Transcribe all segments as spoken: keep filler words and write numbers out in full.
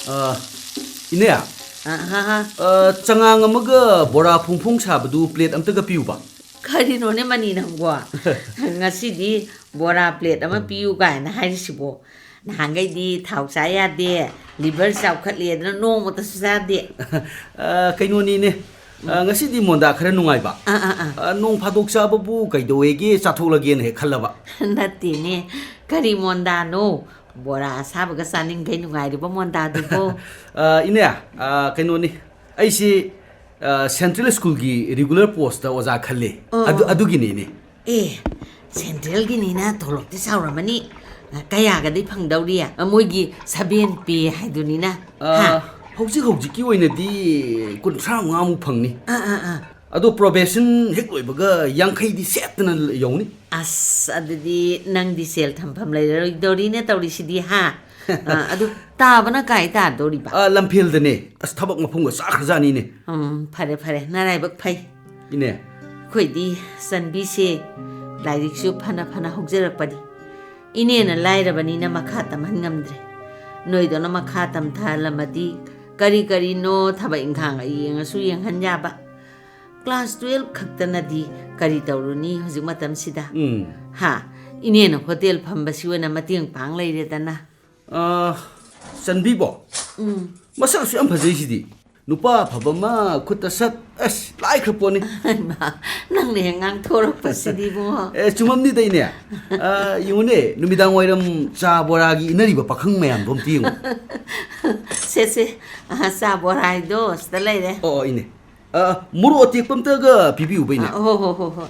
ꯑ, ꯏꯅꯦ, ꯑ, ꯍꯥ, ꯍꯥ꯫ ꯑ, ꯆꯉꯥꯡ ꯑꯃꯒ ꯕꯣꯔꯥ ꯐꯣꯡ ꯐꯣꯡ ꯁꯥꯕꯗꯨ ꯄ꯭ꯂꯦꯠ ꯑꯝꯇꯒ ꯄꯤꯌꯨꯕ꯫ ꯀꯔꯤꯅꯣꯅꯦ ꯃꯅꯤ ꯅꯪꯕꯣ? ꯉꯁꯤꯗꯤ ꯕꯣꯔꯥ ꯄ꯭ꯂꯦꯠ ꯑꯃ ꯄꯤꯌꯨ ꯀꯥꯏꯅ ꯍꯥꯏꯔꯤꯁꯤꯕꯣ? ꯅꯍꯥꯟꯈꯩꯗꯤ ꯊꯥꯎ ꯆꯥ ꯌꯥꯗꯦ, ꯂꯤꯚꯔ ꯆꯥꯎꯈꯠꯂꯦꯗꯅ ꯅꯣꯡꯃꯇꯁꯨ ꯆꯥꯗꯦ꯫ ꯑ, ꯀꯩꯅꯣꯅꯤꯅꯦ, ꯑ, ꯉꯁꯤꯗꯤ ꯃꯣꯟꯗꯥ ꯈꯔ ꯅꯨꯡꯉꯥꯏꯕ꯫ ꯑꯥ, ꯑꯥ, ꯑꯥ꯫ ꯑ, ꯅꯣꯡ ꯐꯥꯗꯣꯛ ꯆꯥꯕꯕꯨ ꯀꯩꯗꯧꯋꯦꯒꯦ, ꯆꯥꯊꯣꯛꯂꯒꯦꯅ ꯍꯦꯛ ꯈꯜꯂꯕ꯫ ꯅꯠꯇꯦꯅꯦ, ꯀꯔꯤ ꯃꯣꯟꯗꯥꯅꯣ? ꯕꯣꯔꯥ ꯑꯁꯥꯕꯒ ꯆꯥꯅꯤꯡꯈꯩ ꯅꯨꯡꯉꯥꯏꯔꯤꯕ ꯃꯣꯟꯗꯥꯗꯨꯕꯣ? ꯑ, ꯏꯅꯦ, ꯑ, ꯀꯩꯅꯣꯅꯤ, ꯑꯩꯁꯤ, ꯑ, ꯁꯦꯟꯇ꯭ꯔꯦꯜ ꯁ꯭ꯀꯨꯜꯒꯤ ꯔꯤꯒꯨꯂꯔ ꯄꯣꯁꯇ ꯑꯣꯖꯥ ꯈꯜꯂꯦ꯫ ꯑꯣ, ꯑꯗꯨ, ꯑꯣ, ꯑꯣ꯫ ꯑꯗꯨꯒꯤꯅꯤꯅꯦ꯫ ꯑꯦ, ꯁꯦꯟꯇ꯭ꯔꯦꯜꯒꯤꯅꯤꯅ ꯇꯣꯂꯣꯞꯇꯤ ꯆꯥꯎꯔꯝꯃꯅꯤ꯫ ꯀꯌꯥꯒꯗꯤ ꯐꯪꯗꯧꯔꯤ? ꯃꯣꯏꯒꯤ ꯁꯕꯦꯟ ꯄꯦ ꯍꯥꯏꯗꯨꯅꯤꯅ꯫ ꯑ, ꯍꯥ? ꯍꯧꯖꯤꯛ ꯍꯧꯖꯤꯛꯀꯤ ꯑꯣꯏꯅꯗꯤ ꯀꯨꯟꯊ꯭ꯔꯥ ꯃꯉꯥꯃꯨꯛ ꯐꯪꯅꯤ꯫ ꯑꯥ, ꯑꯥ, ꯑꯥ꯫ ꯑꯗꯣ ꯄ꯭ꯔꯣꯕꯦꯁꯟ ꯍꯦꯛ ꯂꯣꯏꯕꯒ ꯌꯥꯡꯈꯩꯗꯤ ꯁꯦꯠꯇꯅ ꯌꯧꯅꯤ꯫ ꯑꯁ, ꯑꯗꯨꯗꯤ ꯅꯪꯗꯤ ꯁꯦꯜ ꯊꯝꯐꯝ ꯂꯩꯔꯔꯣꯏꯗꯧꯔꯤꯅꯦ ꯇꯧꯔꯤꯁꯤꯗꯤ, ꯍꯥ? ꯑ, ꯑꯗꯨ ꯇꯥꯕꯅ ꯀꯥꯏ ꯇꯥꯗꯧꯔꯤꯕ? ꯑ, ꯂꯝꯐꯦꯜꯗꯅꯦ꯫ ꯑꯁ, ꯊꯕꯛ ꯃꯐꯝꯒ ꯆꯥꯈ꯭ꯔꯖꯥꯠꯅꯤꯅꯦ꯫ ꯎꯝ, ꯐꯔꯦ, ꯐꯔꯦ, ꯅꯔꯥꯏꯕꯛ ꯐꯩ꯫ ꯏꯅꯦ꯫ ꯑꯩꯈꯣꯏꯗꯤ ꯆꯟꯕꯤꯁꯦ ꯂꯥꯏꯔꯤꯛꯁꯨ ꯐꯅ ꯐꯅ ꯍꯧꯖꯔꯛꯄꯅꯤ꯫ ꯏꯅꯦꯅ ꯂꯥꯏꯔꯕꯅꯤꯅ ꯃꯈꯥ ꯇꯝꯍꯟ ꯉꯝꯗ꯭ꯔꯦ꯫ ꯅꯣꯏꯗꯧꯅ ꯃꯈꯥ ꯇꯝꯊꯍꯜꯂꯝꯃꯗꯤ ꯀꯔꯤ ꯀꯔꯤꯅꯣ ꯊꯕꯛ ꯏꯪꯈꯥꯡ ꯌꯦꯡꯉꯁꯨ ꯌꯦꯡꯍꯟ ꯌꯥꯕ꯫ ꯀ꯭ꯂꯥꯁ ꯇꯨꯌꯦꯜꯐ ꯈꯛꯇꯅꯗꯤ ꯀꯔꯤ ꯇꯧꯔꯨꯅꯤ ꯍꯧꯖꯤꯛ ꯃꯇꯝꯁꯤꯗ? ꯎꯝ꯫ ꯍꯥ? ꯏꯅꯦꯅ ꯍꯣꯇꯦꯜ ꯐꯝꯕꯁꯤ ꯑꯣꯏꯅ ꯃꯇꯦꯡ ꯄꯥꯡ ꯂꯩꯔꯦꯗꯅ꯫ ꯑ, ꯆꯟꯕꯤꯕꯣ? ꯎꯝ꯫ ꯃꯁꯛꯁꯨ ꯌꯥꯝ ꯐꯖꯩꯁꯤꯗꯤ꯫ ꯅꯨꯄꯥ ꯑꯐꯕ ꯑꯃ ꯈꯨꯠꯇ ꯁꯠ, ꯑꯁ, ꯂꯥꯏꯈ꯭ꯔ ꯄꯣꯠꯅꯤ꯫ ꯍꯩꯃꯥ, ꯅꯪꯅ ꯍꯦꯛ ꯉꯥꯡꯊꯣꯔꯛꯄꯁꯤꯗꯤ ꯏꯕꯨꯡꯉꯣ꯫ ꯑꯦ, ꯆꯨꯝꯃꯝꯅꯤꯗ ꯏꯅꯦ꯫ ꯑ, ꯌꯦꯡꯉꯨꯅꯦ, ꯅꯨꯃꯤꯗꯥꯡ ꯋꯥꯏꯔꯝ ꯆꯥ ꯕꯣꯔꯥꯒꯤ ꯏꯟꯅꯔꯤꯕ ꯄꯥꯈꯪ ꯃꯌꯥꯝꯗꯣ ꯑꯝꯇ ꯌꯦꯡꯉꯨ꯫ ꯁꯦ, ꯁꯦ, ꯑ, ꯆꯥ ꯕꯣꯔꯥ ꯍꯥꯏꯗꯣ ꯁꯤꯗ ꯂꯩꯔꯦ꯫ ꯑꯣ, ꯑꯣ, ꯏꯅꯦ꯫ ꯑ, ꯃꯣꯔꯣꯛ ꯑꯇꯦꯛꯄ ꯑꯝꯇꯒ ꯄꯤꯕꯤꯌꯨꯕ, ꯏꯅꯦ꯫ ꯑ, ꯍꯣ, ꯍꯣ, ꯍꯣ, ꯍꯣ꯫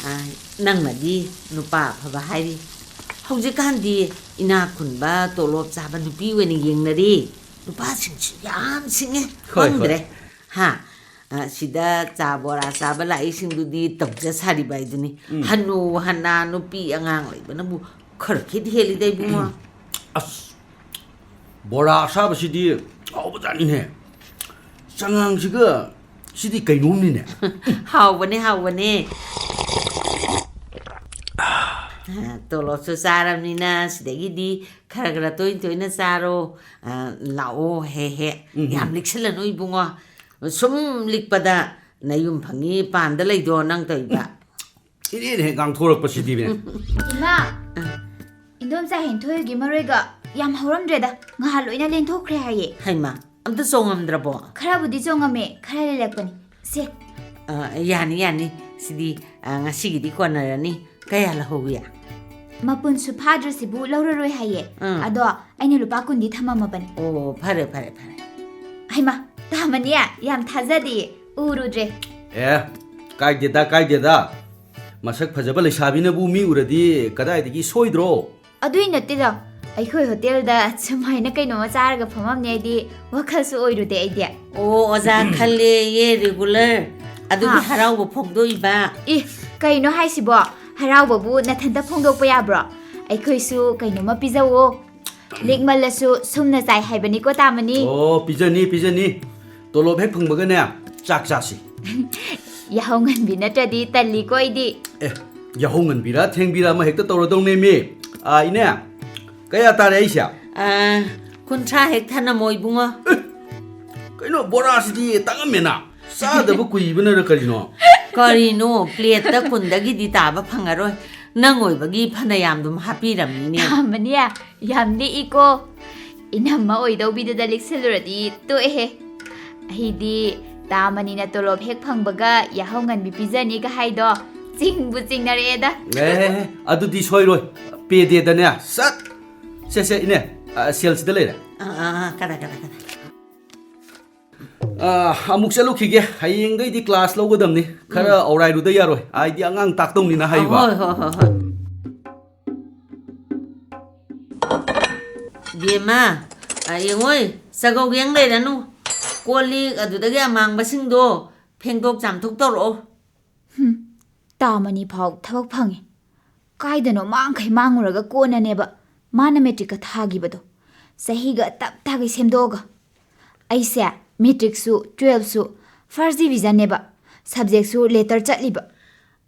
ꯑ, ꯅꯪꯅꯗꯤ ꯅꯨꯄꯥ ꯑꯐꯕ ꯍꯥꯏꯔꯤ꯫ ꯍꯧꯖꯤꯛꯀꯥꯟꯗꯤ ꯏꯅꯥꯛ ꯈꯨꯟꯕ, ꯇꯣꯂꯣꯞ ꯆꯥꯕ ꯅꯨꯄꯤ ꯑꯣꯏꯅ ꯌꯦꯡꯅꯔꯤ꯫ ꯅꯨꯄꯥꯁꯤꯡꯁꯨ ꯌꯥꯝ ꯁꯤꯡꯉꯦ, ꯍꯣꯏ, ꯍꯣꯏ꯫ ꯈꯪꯗ꯭ꯔꯦ꯫ ꯍꯥ? ꯑ, ꯁꯤꯗ ꯆꯥ ꯕꯣꯔꯥ ꯆꯥꯕ ꯂꯥꯛꯏꯁꯤꯡꯗꯨꯗꯤ ꯇꯧꯖ ꯁꯥꯔꯤꯕ ꯍꯥꯏꯗꯨꯅꯤ꯫ ꯎꯝ꯫ ꯍꯅꯨ ꯍꯅꯥ ꯅꯨꯄꯤ ꯑꯉꯥꯡ ꯂꯩꯕꯅꯕꯨ ꯈꯔ ꯈꯤꯠ ꯍꯦꯜꯂꯤꯗ ꯏꯕꯨꯡꯉꯣ꯫ ꯑꯁ, ꯕꯣꯔꯥ ꯑꯁꯥꯕꯁꯤꯗꯤ ꯍꯥꯎꯕꯖꯥꯠꯅꯤꯅꯦ꯫ ꯆꯉꯥꯡꯁꯤꯒ ꯁꯤꯗꯤ ꯀꯩꯅꯣꯝꯅꯤꯅꯦ꯫ ꯍꯥꯎꯕꯅꯦ, ꯍꯥꯎꯕꯅꯦ꯫ ꯇꯣꯂꯣꯞꯁꯨ ꯆꯥꯔꯕꯅꯤꯅ ꯁꯤꯗꯒꯤꯗꯤ ꯈꯔ ꯈꯔ ꯇꯣꯏꯅ ꯇꯣꯏꯅ ꯆꯥꯔꯣ꯫ ꯑ, ꯂꯥꯛꯑꯣ ꯍꯦꯛ ꯍꯦꯛ꯫ ꯎꯝ, ꯎꯝ꯫ ꯌꯥꯝ ꯂꯤꯛꯁꯜꯂꯅꯨ ꯏꯕꯨꯡꯉꯣ꯫ ꯁꯨꯝ ꯂꯤꯛꯄꯗ ꯅꯌꯨꯝ ꯐꯪꯉꯤ ꯄꯥꯟꯗ ꯂꯩꯗꯣ ꯅꯪ ꯇꯧꯏꯕ꯫ ꯏꯔꯦꯟ ꯍꯦꯛ ꯉꯥꯡꯊꯣꯔꯛꯄꯁꯤꯗꯤꯅꯦ꯫ ꯏꯃꯥ! ꯏꯟꯗꯣꯝꯆꯥ ꯍꯦꯟꯊꯣꯏꯒꯤ ꯃꯔꯣꯏꯒ ꯌꯥꯝ ꯍꯧꯔꯝꯗ꯭ꯔꯦꯗ꯫ ꯉꯍꯥꯟ ꯂꯣꯏꯅ ꯂꯦꯟꯊꯣꯛꯈ꯭ꯔꯦ ꯍꯥꯏꯌꯦ꯫ ꯍꯩꯃꯥ! ꯑꯝꯇ ꯆꯣꯡꯉꯝꯗ꯭ꯔꯕꯣ? ꯈꯔꯕꯨꯗꯤ ꯆꯣꯡꯉꯝꯃꯦ, ꯈꯔ ꯂꯦꯜꯂꯛꯄꯅꯤ꯫ ꯁꯦ꯫ ꯑ, ꯌꯥꯅꯤ, ꯌꯥꯅꯤ꯫ ꯁꯤꯗꯤ, ꯑ, ꯉꯁꯤꯒꯤꯗꯤ ꯀꯣꯟꯅꯔꯅꯤ꯫ ꯀꯌꯥ ꯂꯧꯍꯧꯋꯤ? ꯃꯄꯨꯟꯁꯨ ꯐꯥꯗ꯭ꯔꯁꯤꯕꯨ ꯂꯧꯔꯔꯣꯏ ꯍꯥꯏꯌꯦ꯫ ꯎꯝ꯫ ꯑꯗꯣ ꯑꯩꯅ ꯂꯨꯄꯥ ꯀꯨꯟꯗꯤ ꯊꯝꯃꯝꯃꯕꯅꯤ꯫ ꯑꯣ, ꯐꯔꯦ, ꯐꯔꯦ, ꯐꯔꯦ꯫ ꯍꯩꯃꯥ! ꯇꯥꯃꯅꯤ, ꯌꯥꯝ ꯊꯥꯖꯗꯤꯌꯦ꯫ ꯎꯔꯨꯗ꯭ꯔꯦ꯫ ꯑꯦ, ꯀꯥꯏꯗꯦꯗ, ꯀꯥꯏꯗꯦꯗ꯫ ꯃꯁꯛ ꯐꯖꯕ ꯂꯩꯁꯥꯕꯤꯅꯕꯨ ꯃꯤ ꯎꯔꯗꯤ ꯀꯗꯥꯏꯗꯒꯤ ꯁꯣꯏꯗ꯭ꯔꯣ? ꯑꯗꯨꯏ ꯅꯠꯇꯦꯗ, ꯑꯩꯈꯣꯏ ꯍꯣꯇꯦꯜꯗ ꯁꯨꯃꯥꯏꯅ ꯀꯩꯅꯣꯝꯃ ꯆꯥꯔꯒ ꯐꯝꯃꯝꯅꯤ ꯍꯥꯏꯗꯤ ꯋꯥꯈꯜꯁꯨ ꯑꯣꯏꯔꯨꯗꯦ ꯑꯩꯗꯤ꯫ ꯑꯣ, ꯑꯣꯖꯥ ꯈꯜꯂꯦꯌꯦ, regular꯫ ꯑꯗꯨꯒꯤ ꯍꯥ? ꯍꯔꯥꯎꯕ ꯐꯣꯡꯗꯣꯛꯏꯕ꯫ ꯑꯦ, ꯀꯩꯅꯣ ꯍꯥꯏꯁꯤꯕꯣ? ꯍꯔꯥꯎꯕꯕꯨ ꯅꯊꯟꯇ ꯐꯣꯡꯗꯣꯛꯄ ꯌꯥꯕ꯭ꯔꯣ? ꯑꯩꯈꯣꯏꯁꯨ ꯀꯩꯅꯣꯝꯃ ꯄꯤꯖꯧꯑꯣ꯫ ꯂꯤꯛꯃꯜꯂꯁꯨ ꯁꯨꯝꯅ ꯆꯥꯏ ꯍꯥꯏꯕꯅꯤꯀꯣ, ꯇꯥꯃꯅꯤ꯫ ꯑꯣ, ꯄꯤꯖꯅꯤ, ꯄꯤꯖꯅꯤ꯫ ꯇꯣꯂꯣꯞ ꯍꯦꯛ ꯐꯪꯕꯒꯅꯦ, ꯆꯥꯛ ꯆꯥꯁꯤ꯫ ꯌꯥꯍꯧ ꯉꯟꯕꯤ ꯅꯠꯇ꯭ꯔꯗꯤ ꯇꯜꯂꯤꯀꯣ ꯑꯩꯗꯤ꯫ ꯑꯦ, ꯌꯥꯍꯧ ꯉꯟꯕꯤꯔꯥ ꯊꯦꯡꯕꯤꯔꯥ ꯑꯃ ꯍꯦꯛꯇ ꯇꯧꯔꯗꯧꯅꯦꯃꯤ꯫ ꯑꯥ, ꯏꯅꯦ, ꯀꯌꯥ ꯇꯥꯔꯦ ꯑꯩꯁꯦ? ꯑꯥ, ꯀꯨꯟꯊ꯭ꯔꯥ ꯍꯦꯛ ꯊꯅꯝꯃꯣ ꯏꯕꯨꯡꯉꯣ꯫ ꯑꯦ, ꯀꯩꯅꯣ, ꯕꯣꯔꯥꯁꯤꯗꯤ ꯇꯥꯡꯉꯝꯃꯦꯅ꯫ ꯆꯥꯗꯕ ꯀꯨꯏꯕꯅꯔ ꯀꯔꯤꯅꯣ? ꯀꯔꯤꯅꯣ, ꯄ꯭ꯂꯦꯠꯇ ꯀꯨꯟꯗꯒꯤꯗꯤ ꯇꯥꯕ ꯐꯪꯉꯔꯣꯏ꯫ ꯅꯪ ꯑꯣꯏꯕꯒꯤ ꯐꯅꯌꯥꯝꯗꯨꯝ ꯍꯥꯞꯄꯤꯔꯝꯃꯤꯅꯦ꯫ ꯇꯥꯃꯅꯤ, ꯌꯥꯝ ꯂꯤꯛꯏꯀꯣ꯫ ꯏꯅꯝꯃ ꯑꯣꯏꯗꯧꯕꯤꯗꯨꯗ ꯂꯤꯛꯁꯤꯜꯂꯨꯔꯗꯤ ꯇꯣꯛꯑꯦꯍꯦ꯫ ꯑꯩꯗꯤ ꯇꯥꯃꯅꯤꯅ ꯇꯣꯂꯣꯞ ꯍꯦꯛ ꯐꯪꯕꯒ ꯌꯥꯍꯧ ꯉꯟꯕꯤ ꯄꯤꯖꯅꯤꯒ ꯍꯥꯏꯗꯣ ꯆꯤꯡꯕꯨ ꯆꯤꯡꯅꯔꯛꯑꯦꯗ꯫ ꯑꯦ, ꯑꯗꯨꯗꯤ ꯁꯣꯏꯔꯣꯏ꯫ ꯄꯦꯗꯦꯗꯅꯦ, ꯁꯠ! ꯁꯦ, ꯁꯦ, ꯏꯅꯦ, ꯑ, ꯁꯦꯜꯁꯤꯗ ꯂꯩꯔꯦ꯫ ꯑꯥ, ꯑꯥ, ꯑꯥ, ꯀꯗꯥ, ꯀꯗꯥ, ꯀꯗꯥ꯫ ꯑ, ꯑꯃꯨꯛ ꯆꯠꯂꯨꯈꯤꯒꯦ꯫ ꯍꯌꯦꯡꯗꯩꯗꯤ ꯀ꯭ꯂꯥꯁ ꯂꯧꯒꯗꯕꯅꯤ꯫ ꯈꯔ ꯎꯝ꯫ ꯑꯧꯔꯥꯏꯔꯨꯗ ꯌꯥꯔꯣꯏ꯫ ꯑꯩꯗꯤ ꯑꯉꯥꯡ ꯇꯥꯛꯇꯧꯅꯤꯅ ꯍꯥꯏꯔꯤꯕ꯫ ꯍꯣꯏ, ꯍꯣꯏ, ꯍꯣꯏ, ꯍꯣꯏ꯫ ꯕꯦꯝꯃ, ꯑ, ꯌꯦꯡꯉꯣꯏ, ꯆꯒꯧ ꯌꯦꯡ ꯂꯩꯔꯅꯨ꯫ ꯀꯣꯜ ꯂꯤꯛ ꯑꯗꯨꯗꯒꯤ ꯑꯃꯥꯡꯕꯁꯤꯡꯗꯣ ꯐꯦꯡꯗꯣꯛ ꯆꯥꯝꯊꯣꯛ ꯇꯧꯔꯛꯑꯣ꯫ ꯍꯨꯝ, ꯇꯥꯃꯅꯤ ꯐꯥꯎ ꯊꯕꯛ ꯐꯪꯉꯤ꯫ ꯀꯥꯏꯗꯅꯣ ꯃꯥꯡꯈꯩ ꯃꯥꯡꯉꯨꯔꯒ ꯀꯣꯟꯅꯅꯦꯕ ꯃꯥꯅ ꯃꯦꯇ꯭ꯔꯤꯛꯀ ꯊꯥꯈꯤꯕꯗꯣ꯫ ꯆꯍꯤꯒ ꯇꯞ ꯇꯥꯒꯩ ꯁꯦꯝꯗꯣꯛꯑꯒ꯫ ꯑꯩꯁꯦ ꯃꯦꯇ꯭ꯔꯤꯛꯁꯨ ꯇꯨꯋꯦꯜꯐꯁꯨ ꯐꯥꯔꯁ ꯗꯤꯕꯤꯖꯟꯅꯦꯕ, ꯁꯕꯖꯦꯛꯁꯨ ꯂꯦꯇꯔ ꯆꯠꯂꯤꯕ꯫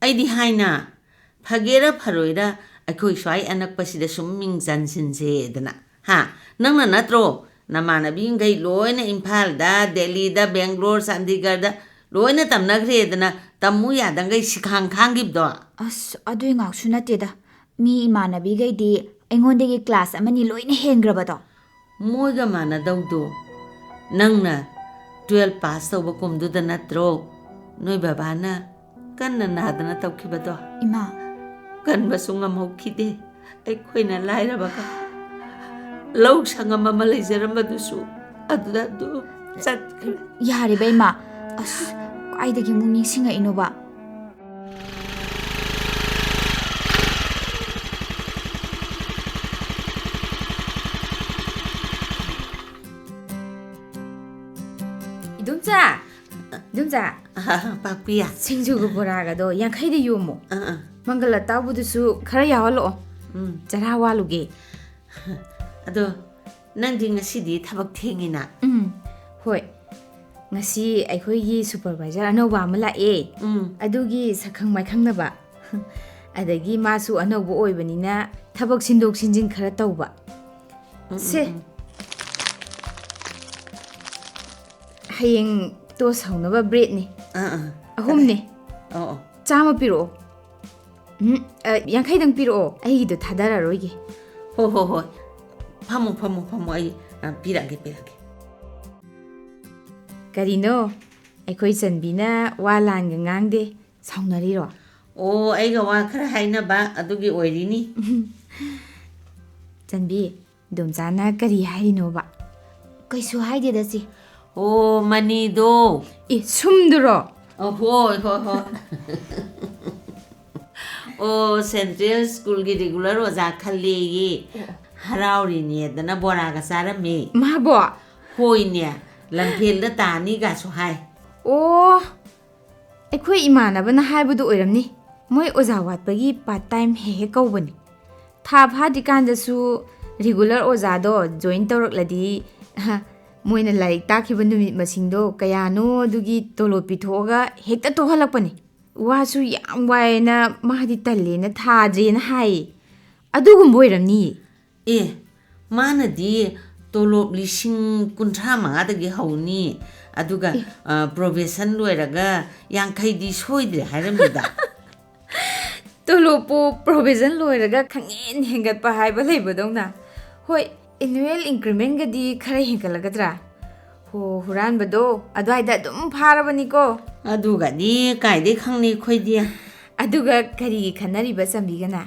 ꯑꯩꯗꯤ ꯍꯥꯏꯅ, ꯐꯒꯦꯔꯥ ꯐꯔꯣꯏꯔꯥ ꯑꯩꯈꯣꯏ ꯁ꯭ꯋꯥꯏ ꯑꯅꯛꯄꯁꯤꯗ ꯁꯨꯝ ꯃꯤꯡ ꯆꯟꯁꯤꯟꯁꯦꯗꯅ꯫ ꯍꯥ? ꯅꯪꯅ ꯅꯠꯇ꯭ꯔꯣ ꯅꯃꯥꯟꯅꯕꯤꯈꯩ ꯂꯣꯏꯅ ꯏꯝꯐꯥꯜꯗ, ꯗꯦꯜꯂꯤꯗ, ꯕꯦꯡꯒ꯭ꯂꯣꯔ, ꯆꯥꯟꯗꯤꯒꯔꯗ ꯂꯣꯏꯅ ꯇꯝꯅꯈ꯭ꯔꯦꯗꯅ ꯇꯝꯃꯨ ꯌꯥꯗꯪꯒꯩ ꯁꯤꯈꯥꯡ ꯈꯥꯡꯈꯤꯕꯗꯣ? ꯑꯁ, ꯑꯗꯨꯏ ꯉꯥꯛꯁꯨ ꯅꯠꯇꯦꯗ꯫ ꯃꯤ ꯏꯃꯥꯟꯅꯕꯤꯈꯩꯗꯤ ꯑꯩꯉꯣꯟꯗꯒꯤ ꯀ꯭ꯂꯥꯁ ꯑꯃꯅꯤ ꯂꯣꯏꯅ ꯍꯦꯟꯈ꯭ꯔꯕꯗꯣ꯫ ꯃꯣꯏꯒ ꯃꯥꯟꯅꯗꯧꯗꯣ ꯅꯪꯅ ꯇꯨꯋꯦꯜꯐ ꯄꯥꯁ ꯇꯧꯕ ꯀꯨꯝꯗꯨꯗ ꯅꯠꯇ꯭ꯔꯣ ꯅꯣꯏ ꯕꯕꯥꯅ ꯀꯟꯅ ꯅꯥꯗꯅ ꯇꯧꯈꯤꯕꯗꯣ? ꯏꯃꯥ꯫ ꯀꯟꯕꯁꯨ ꯉꯝꯍꯧꯈꯤꯗꯦ꯫ ꯑꯩꯈꯣꯏꯅ ꯂꯥꯏꯔꯕꯒ ꯂꯧ ꯁꯪꯉꯝ ꯑꯃ ꯂꯩꯖꯔꯝꯕꯗꯨꯁꯨ ꯑꯗꯨꯗ ꯑꯗꯨꯝ ꯆꯠꯈ꯭ꯔꯦ꯫ ꯌꯥꯔꯦꯕ ꯏꯃꯥ꯫ ꯑꯁ, ꯀꯥꯏꯗꯒꯤ ꯑꯃꯨꯛ ꯅꯤꯡꯁꯤꯡꯉꯛꯏꯅꯣꯕ? ꯏꯗꯣꯝꯆꯥ! ꯏꯗꯣꯝꯆꯥ! ꯑ, ꯄꯥꯛꯄꯤ꯫ ꯁꯤꯡꯖꯨꯒ ꯕꯣꯔꯥꯒꯗꯣ ꯌꯥꯡꯈꯩꯗ ꯌꯣꯝꯃꯣ꯫ ꯑ, ꯑ꯫ ꯃꯪꯒꯜ ꯑꯇꯥꯎꯕꯗꯨꯁꯨ ꯈꯔ ꯌꯥꯎꯍꯜꯂꯛꯑꯣ꯫ ꯎꯝ꯫ ꯆꯔꯥ ꯋꯥꯠꯂꯨꯒꯦ꯫ ꯑꯗꯣ ꯅꯪꯗꯤ ꯉꯁꯤꯗꯤ ꯊꯕꯛ ꯊꯦꯡꯉꯤꯅ? ꯎꯝ, ꯍꯣꯏ꯫ ꯉꯁꯤ ꯑꯩꯈꯣꯏꯒꯤ ꯁꯨꯄꯔꯚꯥꯏꯖꯔ ꯑꯅꯧꯕ ꯑꯃ ꯂꯥꯛꯑꯦ꯫ ꯎꯝ꯫ ꯑꯗꯨꯒꯤ ꯁꯛꯈꯪ ꯃꯥꯏꯈꯪꯅꯕ꯫ ꯑꯗꯒꯤ ꯃꯥꯁꯨ ꯑꯅꯧꯕ ꯑꯣꯏꯕꯅꯤꯅ ꯊꯕꯛ ꯁꯤꯟꯗꯣꯛ ꯁꯤꯟꯖꯤꯟ ꯈꯔ ꯇꯧꯕ꯫ ꯎꯝ, ꯁꯦ꯫ ꯎꯝ, ꯎꯝ꯫ ꯍꯌꯦꯡ ꯇꯣꯁ ꯍꯧꯅꯕ ꯕ꯭ꯔꯦꯗꯅꯦ꯫ ꯑꯥ, ꯑꯥ꯫ ꯑꯍꯨꯝꯅꯦ꯫ ꯑꯣ, ꯑꯣ꯫ ꯆꯥꯝꯃ ꯄꯤꯔꯛꯑꯣ꯫ ꯎꯝ, ꯑ, ꯌꯥꯡꯈꯩꯗꯪ ꯄꯤꯔꯛꯑꯣ, ꯑꯩꯒꯤꯗꯣ ꯊꯥꯗꯔꯔꯣꯏꯒꯦ꯫ ꯍꯣ, ꯍꯣ, ꯍꯣꯏ꯫ ꯐꯝꯃꯣ, ꯐꯝꯃꯣ, ꯐꯝꯃꯣ, ꯑꯩ, ꯑ, ꯄꯤꯔꯛꯑꯒꯦ, ꯄꯤꯔꯛꯑꯒꯦ꯫ ꯀꯔꯤꯅꯣ? ꯑꯩꯈꯣꯏ ꯆꯟꯕꯤꯅ ꯋꯥ ꯂꯥꯟꯒ ꯉꯥꯡꯗꯦ, ꯁꯥꯎꯅꯔꯤꯔꯣ? ꯑꯣ, ꯑꯩꯒ ꯋꯥ ꯈꯔ ꯍꯥꯏꯅꯕ ꯑꯗꯨꯒꯤ ꯑꯣꯏꯔꯤꯅꯤ꯫ ꯆꯟꯕꯤ, ꯏꯗꯣꯝꯆꯥꯅ ꯀꯔꯤ ꯍꯥꯏꯔꯤꯅꯣꯕ? ꯀꯩꯁꯨ ꯍꯥꯏꯗꯦꯗ, ꯆꯦ꯫ ꯑꯣ, ꯃꯅꯤꯗꯣ꯫ ꯑꯦ, ꯁꯨꯝꯗꯨꯔꯣ? ꯑ, ꯍꯣꯏ, ꯍꯣꯏ, ꯍꯣꯏ꯫ ꯑꯣ, ꯁꯦꯟꯇ꯭ꯔꯦꯜ ꯁ꯭ꯀꯨꯜꯒꯤ ꯔꯤꯒꯨꯂꯔ ꯑꯣꯖꯥ ꯈꯜꯂꯦꯌꯦ꯫ ꯑꯣ꯫ ꯍꯔꯥꯎꯔꯤꯅꯦꯗꯅ ꯕꯣꯔꯥꯒ ꯆꯥꯔꯝꯃꯤ꯫ ꯃꯥꯕꯣ? ꯍꯣꯏꯅꯦ, ꯂꯝꯐꯦꯜꯗ ꯇꯥꯅꯤꯒꯁꯨ ꯍꯥꯏ꯫ ꯑꯣ, ꯑꯩꯈꯣꯏ ꯏꯃꯥꯟꯅꯕꯅ ꯍꯥꯏꯕꯗꯨ ꯑꯣꯏꯔꯝꯅꯤ꯫ ꯃꯣꯏ ꯑꯣꯖꯥ ꯋꯥꯠꯄꯒꯤ ꯄꯥꯔꯠ ꯇꯥꯏꯝ ꯍꯦꯛ ꯍꯦꯛ ꯀꯧꯕꯅꯤ꯫ ꯊꯥ ꯐꯥꯗ꯭ꯔꯤꯀꯥꯟꯗꯁꯨ ꯔꯤꯒꯨꯂꯔ ꯑꯣꯖꯥꯗꯣ ꯖꯣꯏꯟ ꯇꯧꯔꯛꯂꯗꯤ, ꯃꯣꯏꯅ ꯂꯥꯏꯔꯤꯛ ꯇꯥꯛꯈꯤꯕ ꯅꯨꯃꯤꯠ ꯃꯁꯤꯡꯗꯣ ꯀꯌꯥꯅꯣ ꯑꯗꯨꯒꯤ ꯇꯣꯂꯣꯞ ꯄꯤꯊꯣꯛꯑꯒ ꯍꯦꯛꯇ ꯇꯣꯛꯍꯜꯂꯛꯄꯅꯤ꯫ ꯋꯥꯁꯨ ꯌꯥꯝ ꯋꯥꯏꯅ ꯃꯥꯗꯤ ꯇꯜꯂꯦꯅ ꯊꯥꯗ꯭ꯔꯦꯅ ꯍꯥꯏꯌꯦ꯫ ꯑꯗꯨꯒꯨꯝꯕ ꯑꯣꯏꯔꯝꯅꯤꯌꯦ꯫ ꯑꯦ, ꯃꯥꯅꯗꯤ ꯇꯣꯂꯣꯞ ꯂꯤꯁꯤꯡ ꯀꯨꯟꯊ꯭ꯔꯥ ꯃꯉꯥꯗꯒꯤ ꯍꯧꯅꯤ, ꯑꯗꯨꯒ, ꯑꯦ꯫ ꯑ, ꯄ꯭ꯔꯣꯕꯦꯁꯟ ꯂꯣꯏꯔꯒ ꯌꯥꯡꯈꯩꯗꯤ ꯁꯣꯏꯗ꯭ꯔꯦ ꯍꯥꯏꯔꯝꯃꯤꯗ꯫ ꯇꯣꯂꯣꯞꯄꯨ ꯄ꯭ꯔꯣꯕꯦꯁꯟ ꯂꯣꯏꯔꯒ ꯈꯪꯍꯦꯟ ꯍꯦꯟꯒꯠꯄ ꯍꯥꯏꯕ ꯂꯩꯕꯗꯧꯅ꯫ ꯍꯣꯏ, ꯑꯦꯅꯨꯋꯦꯜ ꯏꯟꯀ꯭ꯔꯤꯃꯦꯟꯒꯗꯤ ꯈꯔ ꯍꯦꯟꯒꯠꯂꯒꯗ꯭ꯔꯥ? ꯍꯣ, ꯍꯨꯔꯥꯟꯕꯗꯣ ꯑꯗꯨꯋꯥꯏꯗ ꯑꯗꯨꯝ ꯐꯥꯔꯕꯅꯤꯀꯣ꯫ ꯑꯗꯨꯒꯗꯤ ꯀꯥꯏꯗꯩ ꯈꯪꯅꯤ ꯑꯩꯈꯣꯏꯗꯤ꯫ ꯑꯗꯨꯒ ꯀꯔꯤꯒꯤ ꯈꯟꯅꯔꯤꯕ ꯆꯝꯕꯤꯒꯅ?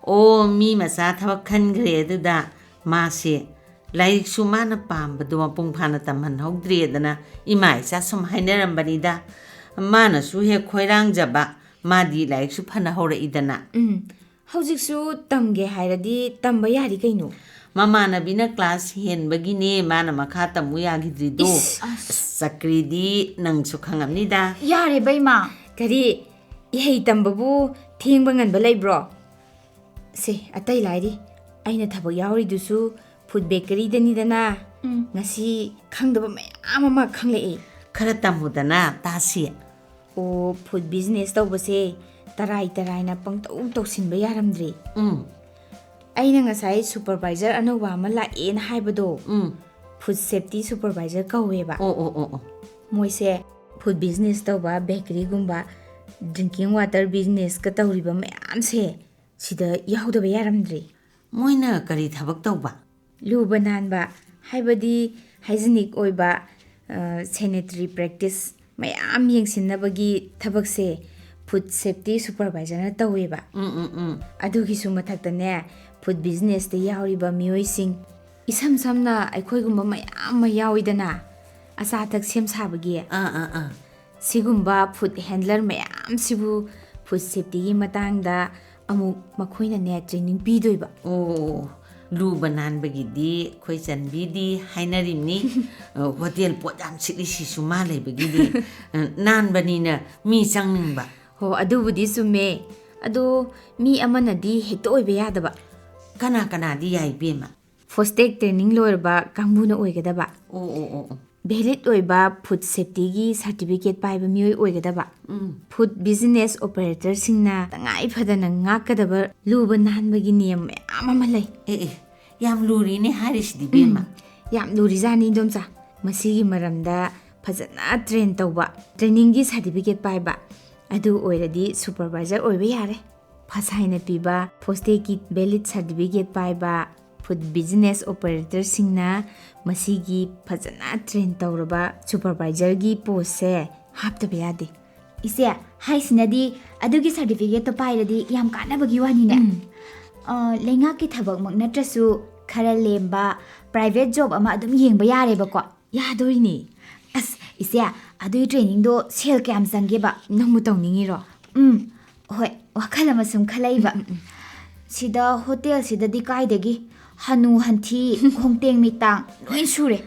ꯑꯣ, ꯃꯤ ꯃꯆꯥ ꯊꯕꯛ ꯈꯟꯈ꯭ꯔꯦ ꯑꯗꯨꯗ꯫ ꯃꯥꯁꯦ ꯂꯥꯏꯔꯤꯛꯁꯨ ꯃꯥꯅ ꯄꯥꯝꯕꯗꯣ ꯃꯄꯨꯡ ꯐꯥꯅ ꯇꯝꯍꯟꯍꯧꯗ꯭ꯔꯦꯗꯅ ꯏꯃꯥ ꯏꯆꯥ ꯁꯨꯝ ꯍꯥꯏꯅꯔꯝꯕꯅꯤꯗ꯫ ꯃꯥꯅꯁꯨ ꯍꯦꯛ ꯈꯣꯏꯔꯥꯡꯖꯕ, ꯃꯥꯗꯤ ꯂꯥꯏꯔꯤꯛꯁꯨ ꯐꯅ ꯍꯧꯔꯛꯏꯗꯅ꯫ ꯎꯝ, ꯍꯧꯖꯤꯛꯁꯨ ꯇꯝꯒꯦ ꯍꯥꯏꯔꯗꯤ ꯇꯝꯕ ꯌꯥꯔꯤ ꯀꯩꯅꯣ꯫ ꯃꯃꯥꯟꯅꯕꯤꯅ ꯀ꯭ꯂꯥꯁ ꯍꯦꯟꯕꯒꯤꯅꯦ ꯃꯥꯅ ꯃꯈꯥ ꯇꯝꯃꯨ ꯌꯥꯈꯤꯗ꯭ꯔꯤꯗꯣ꯫ ꯏꯁ, ꯑꯁ꯫ ꯑꯁ, ꯆꯀ꯭ꯔꯤꯗꯤ ꯅꯪꯁꯨ ꯈꯪꯉꯝꯅꯤꯗ꯫ ꯌꯥꯔꯦꯕ ꯏꯃꯥ꯫ ꯀꯔꯤ? ꯏꯍꯩ ꯇꯝꯕꯕꯨ ꯊꯦꯡꯕ ꯉꯟꯕ ꯂꯩꯕ꯭ꯔꯣ? ꯁꯦ, ꯑꯇꯩ ꯂꯥꯏꯔꯤ, ꯑꯩꯅ ꯊꯕꯛ ꯌꯥꯎꯔꯤꯗꯨꯁꯨ ꯐꯨꯗ ꯕꯦꯀꯔꯤꯗꯅꯤꯗꯅ꯫ ꯎꯝ꯫ ꯉꯁꯤ ꯈꯪꯗꯕ ꯃꯌꯥꯝ ꯑꯃ ꯈꯪꯂꯛꯑꯦ꯫ ꯈꯔ ꯇꯝꯃꯨꯗꯅ ꯇꯥꯁꯤ꯫ ꯑꯣ, ꯐꯨꯗ ꯕꯤꯖꯤꯅꯦꯁ ꯇꯧꯕꯁꯦ ꯇꯔꯥꯏ ꯇꯔꯥꯏꯅ ꯄꯪꯇꯧ ꯇꯧꯁꯤꯟꯕ ꯌꯥꯔꯝꯗ꯭ꯔꯦ꯫ ꯎꯝ꯫ ꯑꯩꯅ ꯉꯁꯥꯏ ꯁꯨꯄꯔꯚꯥꯏꯖꯔ ꯑꯅꯧꯕ ꯑꯃ ꯂꯥꯛꯑꯦꯅ ꯍꯥꯏꯕꯗꯣ, ꯎꯝ꯫ ꯐꯨꯗ ꯁꯦꯐꯇꯤ ꯁꯨꯄꯔꯚꯥꯏꯖꯔ ꯀꯧꯋꯦꯕ꯫ ꯑꯣ, ꯑꯣ, ꯑꯣ, ꯑꯣ꯫ ꯃꯣꯏꯁꯦ ꯐꯨꯗ ꯕꯤꯖꯤꯅꯦꯁ ꯇꯧꯕ, ꯕꯦꯀꯔꯤꯒꯨꯝꯕ, ꯗ꯭ꯔꯤꯡꯀꯤꯡ ꯋꯥꯇꯔ ꯕꯤꯖꯤꯅꯦꯁꯀ ꯇꯧꯔꯤꯕ ꯃꯌꯥꯝꯁꯦ ꯁꯤꯗ ꯌꯥꯎꯗꯕ ꯌꯥꯔꯝꯗ꯭ꯔꯦ꯫ ꯃꯣꯏꯅ ꯀꯔꯤ ꯊꯕꯛ ꯇꯧꯕ? ꯂꯨꯕ ꯅꯥꯟꯕ, ꯍꯥꯏꯕꯗꯤ ꯍꯥꯏꯖꯤꯅꯤꯛ ꯑꯣꯏꯕ, ꯑ, ꯁꯦꯅꯤꯇꯔꯤ ꯄ꯭ꯔꯦꯛꯇꯤꯁ ꯃꯌꯥꯝ ꯌꯦꯡꯁꯤꯟꯅꯕꯒꯤ ꯊꯕꯛꯁꯦ ꯐꯨꯗ ꯁꯦꯐꯇꯤ ꯁꯨꯄꯔꯚꯥꯏꯖꯔꯅ ꯇꯧꯋꯦꯕ꯫ ꯎꯝ, ꯎꯝ, ꯎꯝ꯫ ꯑꯗꯨꯒꯤꯁꯨ ꯃꯊꯛꯇꯅꯦ, ꯐꯨꯗ ꯕꯤꯖꯤꯅꯦꯁꯇ ꯌꯥꯎꯔꯤꯕ ꯃꯤꯑꯣꯏꯁꯤꯡ, ꯏꯁꯝ ꯁꯝꯅ ꯑꯩꯈꯣꯏꯒꯨꯝꯕ ꯃꯌꯥꯝ ꯑꯃ ꯌꯥꯎꯋꯤꯗꯅ, ꯑꯆꯥ ꯑꯊꯛ ꯁꯦꯝ ꯁꯥꯕꯒꯤ꯫ ꯑꯥ, ꯑꯥ, ꯑꯥ꯫ ꯁꯤꯒꯨꯝꯕ ꯐꯨꯗ ꯍꯦꯟꯗꯂꯔ ꯃꯌꯥꯝꯁꯤꯕꯨ ꯐꯨꯗ ꯁꯦꯐꯇꯤꯒꯤ ꯃꯇꯥꯡꯗ ꯑꯃꯨꯛ ꯃꯈꯣꯏꯅꯅꯦ ꯇ꯭ꯔꯦꯅꯤꯡ ꯄꯤꯗꯣꯏꯕ꯫ ꯑꯣ, ꯂꯨꯕ ꯅꯥꯟꯕꯒꯤꯗꯤ ꯑꯩꯈꯣꯏ ꯆꯟꯕꯤꯗꯤ ꯍꯥꯏꯅꯔꯤꯕꯅꯤ꯫ ꯑ, ꯍꯣꯇꯦꯜ ꯄꯣꯠ ꯌꯥꯝ ꯁꯤꯠꯂꯤꯁꯤꯁꯨ ꯃꯥ ꯂꯩꯕꯒꯤꯗꯤ, ꯑ, ꯅꯥꯟꯕꯅꯤꯅ ꯃꯤ ꯆꯪꯅꯤꯡꯕ꯫ ꯍꯣ, ꯑꯗꯨꯕꯨꯗꯤ ꯆꯨꯝꯃꯦ꯫ ꯑꯗꯣ ꯃꯤ ꯑꯃꯅꯗꯤ ꯍꯦꯛꯇ ꯑꯣꯏꯕ ꯌꯥꯗꯕ꯫ ꯀꯅꯥ ꯀꯅꯥꯗꯤ ꯌꯥꯏ, ꯏꯕꯦꯝꯃ? ꯐꯣꯁꯇꯦꯛ ꯇ꯭ꯔꯦꯅꯤꯡ ꯂꯣꯏꯔꯕ ꯀꯥꯡꯕꯨꯅ ꯑꯣꯏꯒꯗꯕ꯫ ꯑꯣ, ꯑꯣ, ꯑꯣ, ꯑꯣ꯫ ꯚꯦꯂꯤꯠ ꯑꯣꯏꯕ ꯐꯨꯗ ꯁꯦꯐꯇꯤꯒꯤ ꯁꯥꯔꯇꯤꯐꯤꯀꯦꯠ ꯄꯥꯏꯕ ꯃꯤꯑꯣꯏ ꯑꯣꯏꯒꯗꯕ꯫ ꯎꯝ꯫ ꯐꯨꯗ ꯕꯤꯖꯤꯅꯦꯁ ꯑꯣꯄꯔꯦꯇꯔꯁꯤꯡꯅ ꯇꯉꯥꯏ ꯐꯗꯅ ꯉꯥꯛꯀꯗꯕ ꯂꯨꯕ ꯅꯥꯟꯕꯒꯤ ꯅꯤꯌꯝ ꯃꯌꯥꯝ ꯑꯃ ꯂꯩ꯫ ꯑꯦ ꯑꯦ, ꯌꯥꯝ ꯂꯨꯔꯤꯅꯦ ꯍꯥꯏꯔꯤꯁꯤꯗꯤ, ꯕꯦꯝꯃ꯫ ꯌꯥꯝ ꯂꯨꯔꯤꯖꯥꯠꯅꯤ, ꯏꯗꯣꯝꯆꯥ꯫ ꯃꯁꯤꯒꯤ ꯃꯔꯝꯗ ꯐꯖꯅ ꯇ꯭ꯔꯦꯟ ꯇꯧꯕ, ꯇ꯭ꯔꯦꯅꯤꯡꯒꯤ ꯁꯥꯔꯇꯤꯐꯤꯀꯦꯠ ꯄꯥꯏꯕ, ꯑꯗꯨ ꯑꯣꯏꯔꯗꯤ ꯁꯨꯄꯔꯚꯥꯏꯖꯔ ꯑꯣꯏꯕ ꯌꯥꯔꯦ꯫ ꯐꯁꯥꯏꯅ ꯄꯤꯕ ꯐꯣꯁꯇꯦꯛꯀꯤ ꯚꯦꯂꯤꯠ ꯁꯥꯔꯇꯤꯐꯤꯀꯦꯠ ꯄꯥꯏꯕ ꯐꯨꯗ ꯕꯤꯖꯤꯅꯦꯁ ꯑꯣꯄꯔꯦꯇꯔꯁꯤꯡꯅ ꯃꯁꯤꯒꯤ ꯐꯖꯅ ꯇ꯭ꯔꯦꯟ ꯇꯧꯔꯕ ꯁꯨꯄꯔꯚꯥꯏꯖꯔꯒꯤ ꯄꯣꯁꯁꯦ ꯍꯥꯞꯇꯕ ꯌꯥꯗꯦ꯫ ꯏꯆꯦ, ꯍꯥꯏꯁꯤꯅꯗꯤ ꯑꯗꯨꯒꯤ ꯁꯥꯔꯇꯤꯐꯤꯀꯦꯠꯇꯣ ꯄꯥꯏꯔꯗꯤ ꯌꯥꯝ ꯀꯥꯟꯅꯕꯒꯤ ꯋꯥꯅꯤꯅꯦ꯫ ꯎꯝ꯫ ꯑ, ꯂꯩꯉꯥꯛꯀꯤ ꯊꯕꯛꯃꯛ ꯅꯠꯇ꯭ꯔꯁꯨ ꯈꯔ ꯂꯦꯝꯕ ꯄ꯭ꯔꯥꯏꯚꯦꯠ ꯖꯣꯕ ꯑꯃ ꯑꯗꯨꯝ ꯌꯦꯡꯕ ꯌꯥꯔꯦꯕꯀꯣ꯫ ꯌꯥꯗꯣꯏꯅꯦ꯫ ꯑꯁ, ꯏꯆꯦ, ꯑꯗꯨꯒꯤ ꯇ꯭ꯔꯦꯅꯤꯡꯗꯣ ꯁꯦꯜ ꯀꯌꯥꯝ ꯆꯪꯒꯦꯕ? ꯅꯪꯕꯨ ꯇꯧꯅꯤꯡꯉꯤꯔꯣ? ꯎꯝ, ꯍꯣꯏ, ꯋꯥꯈꯜ ꯑꯃ ꯁꯨꯝ ꯈꯜꯂꯛꯏꯕ꯫ ꯁꯤꯗ ꯍꯣꯇꯦꯜꯁꯤꯗꯗꯤ ꯀꯥꯏꯗꯒꯤ ꯍꯅꯨ ꯍꯟꯊꯤ, ꯈꯣꯡꯇꯦꯡ ꯃꯤꯇꯥꯡ ꯂꯣꯏ ꯁꯨꯔꯦ꯫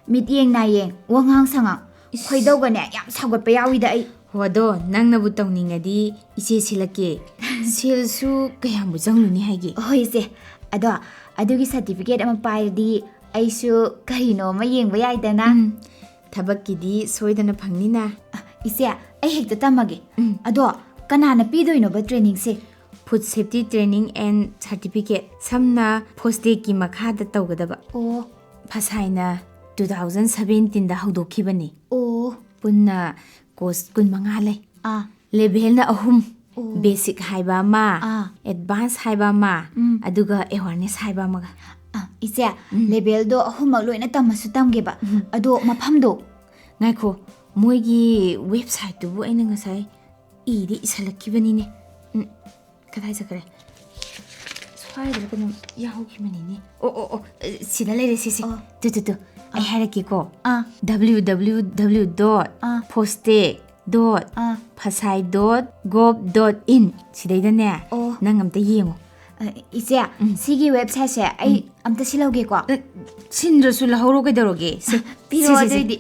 ꯃꯤꯠꯌꯦꯡ ꯅꯥꯌꯦꯡ, ꯋꯥꯉꯥꯡ ꯁꯉꯥꯡ, ꯈꯣꯏꯗꯧꯒꯅꯦ ꯌꯥꯝ ꯁꯥꯎꯒꯠꯄ ꯌꯥꯎꯏꯗ ꯑꯩ꯫ ꯍꯣ, ꯑꯗꯣ ꯅꯪꯅꯕꯨ ꯇꯧꯅꯤꯡꯉꯗꯤ ꯏꯆꯦ ꯁꯤꯜꯂꯛꯀꯦ꯫ ꯁꯦꯜꯁꯨ ꯀꯌꯥꯝꯕꯨ ꯆꯪꯂꯨꯅꯤ ꯍꯥꯏꯒꯦ? ꯍꯣꯏ ꯏꯆꯦ, ꯑꯗꯣ ꯑꯗꯨꯒꯤ ꯁꯥꯔꯇꯤꯐꯤꯀꯦꯠ ꯑꯃ ꯄꯥꯏꯔꯗꯤ ꯑꯩꯁꯨ ꯀꯔꯤꯅꯣ ꯑꯃ ꯌꯦꯡꯕ ꯌꯥꯏꯗꯅ꯫ ꯎꯝ, ꯊꯕꯛꯀꯤꯗꯤ ꯁꯣꯏꯗꯅ ꯐꯪꯅꯤꯅ꯫ ꯏꯆꯦ, ꯑꯩ ꯍꯦꯛꯇ ꯇꯝꯃꯒꯦ꯫ ꯎꯝ꯫ ꯑꯗꯣ ꯀꯅꯥꯅ ꯄꯤꯗꯣꯏꯅꯣꯕ ꯇ꯭ꯔꯦꯅꯤꯡꯁꯦ? Food Safety Training and Certificate, ꯁꯝꯅ ꯐꯣꯁꯇꯦꯛꯀꯤ ꯃꯈꯥꯗ ꯇꯧꯒꯗꯕ꯫ ꯑꯣ, ꯐꯁꯥꯏꯅ two thousand seventeenꯗ ꯍꯧꯗꯣꯛꯈꯤꯕꯅꯤ꯫ ꯑꯣ, ꯄꯨꯟꯅ ꯀꯣꯔꯁ ꯀꯨꯟꯃꯉꯥ ꯂꯩ꯫ ꯑꯥ, ꯂꯦꯚꯦꯜꯅ ꯑꯍꯨꯝ, ꯑꯣ꯫ ꯕꯦꯁꯤꯛ ꯍꯥꯏꯕ ꯑꯃ, ꯑꯥ꯫ ꯑꯦꯗꯚꯥꯟꯁ ꯍꯥꯏꯕ ꯑꯃ, ꯎꯝ꯫ ꯑꯗꯨꯒ ꯑꯦꯋꯥꯔꯅꯦꯁ ꯍꯥꯏꯕ ꯑꯃꯒ꯫ ꯑꯥ, ꯏꯆꯦ, ꯂꯦꯚꯦꯜꯗꯣ ꯑꯍꯨꯝꯃꯛ ꯂꯣꯏꯅ ꯇꯝꯃꯁꯨ ꯇꯝꯒꯦꯕ꯫ ꯑꯗꯣ ꯃꯐꯝꯗꯣ? ꯉꯥꯏꯈꯣ, ꯃꯣꯏꯒꯤ ꯋꯦꯕꯁꯥꯏꯠꯇꯨꯕꯨ ꯑꯩꯅ ꯉꯁꯥꯏ ꯏꯗꯤ ꯏꯁꯜꯂꯛꯈꯤꯕꯅꯤꯅꯦ꯫ ꯎꯝ, ꯀꯗꯥꯏ ꯆꯠꯈ꯭ꯔꯦ? ꯁ꯭ꯋꯥꯏꯗ ꯀꯩꯅꯣ ꯌꯥꯎꯈꯤꯕꯅꯤꯅꯦ꯫ ꯑꯣ, ꯑꯣ, ꯑꯣ, ꯁꯤꯗ ꯂꯩꯔꯦ, ꯁꯤꯁꯦ꯫ ꯑꯣ꯫ ꯇꯨ, ꯇꯨ, ꯇꯨ, ꯑꯩ ꯍꯥꯏꯔꯛꯀꯦꯀꯣ꯫ ꯑꯥ꯫ W W W dot ah. fostec dot ah. fasai dot gov dot in, ꯁꯤꯗꯩꯗꯅꯦ, ꯑꯣ꯫ ꯅꯪ ꯑꯝꯇ ꯌꯦꯡꯉꯣ꯫ ꯑ, ꯏꯆꯦ, ꯁꯤꯒꯤ ꯋꯦꯕꯁꯥꯏꯠꯁꯦ ꯑꯩ ꯑꯝꯇ ꯁꯤꯜꯍꯧꯒꯦꯀꯣ꯫ ꯑ, ꯁꯤꯟꯗ꯭ꯔꯁꯨ ꯂꯧꯍꯧꯔꯣ, ꯀꯩꯗꯧꯔꯒꯦ? ꯁꯦ, ꯄꯤꯔꯛꯑꯣ ꯁꯦ, ꯁꯦ, ꯁꯦ꯫ ꯑꯗꯨꯏꯗꯤ꯫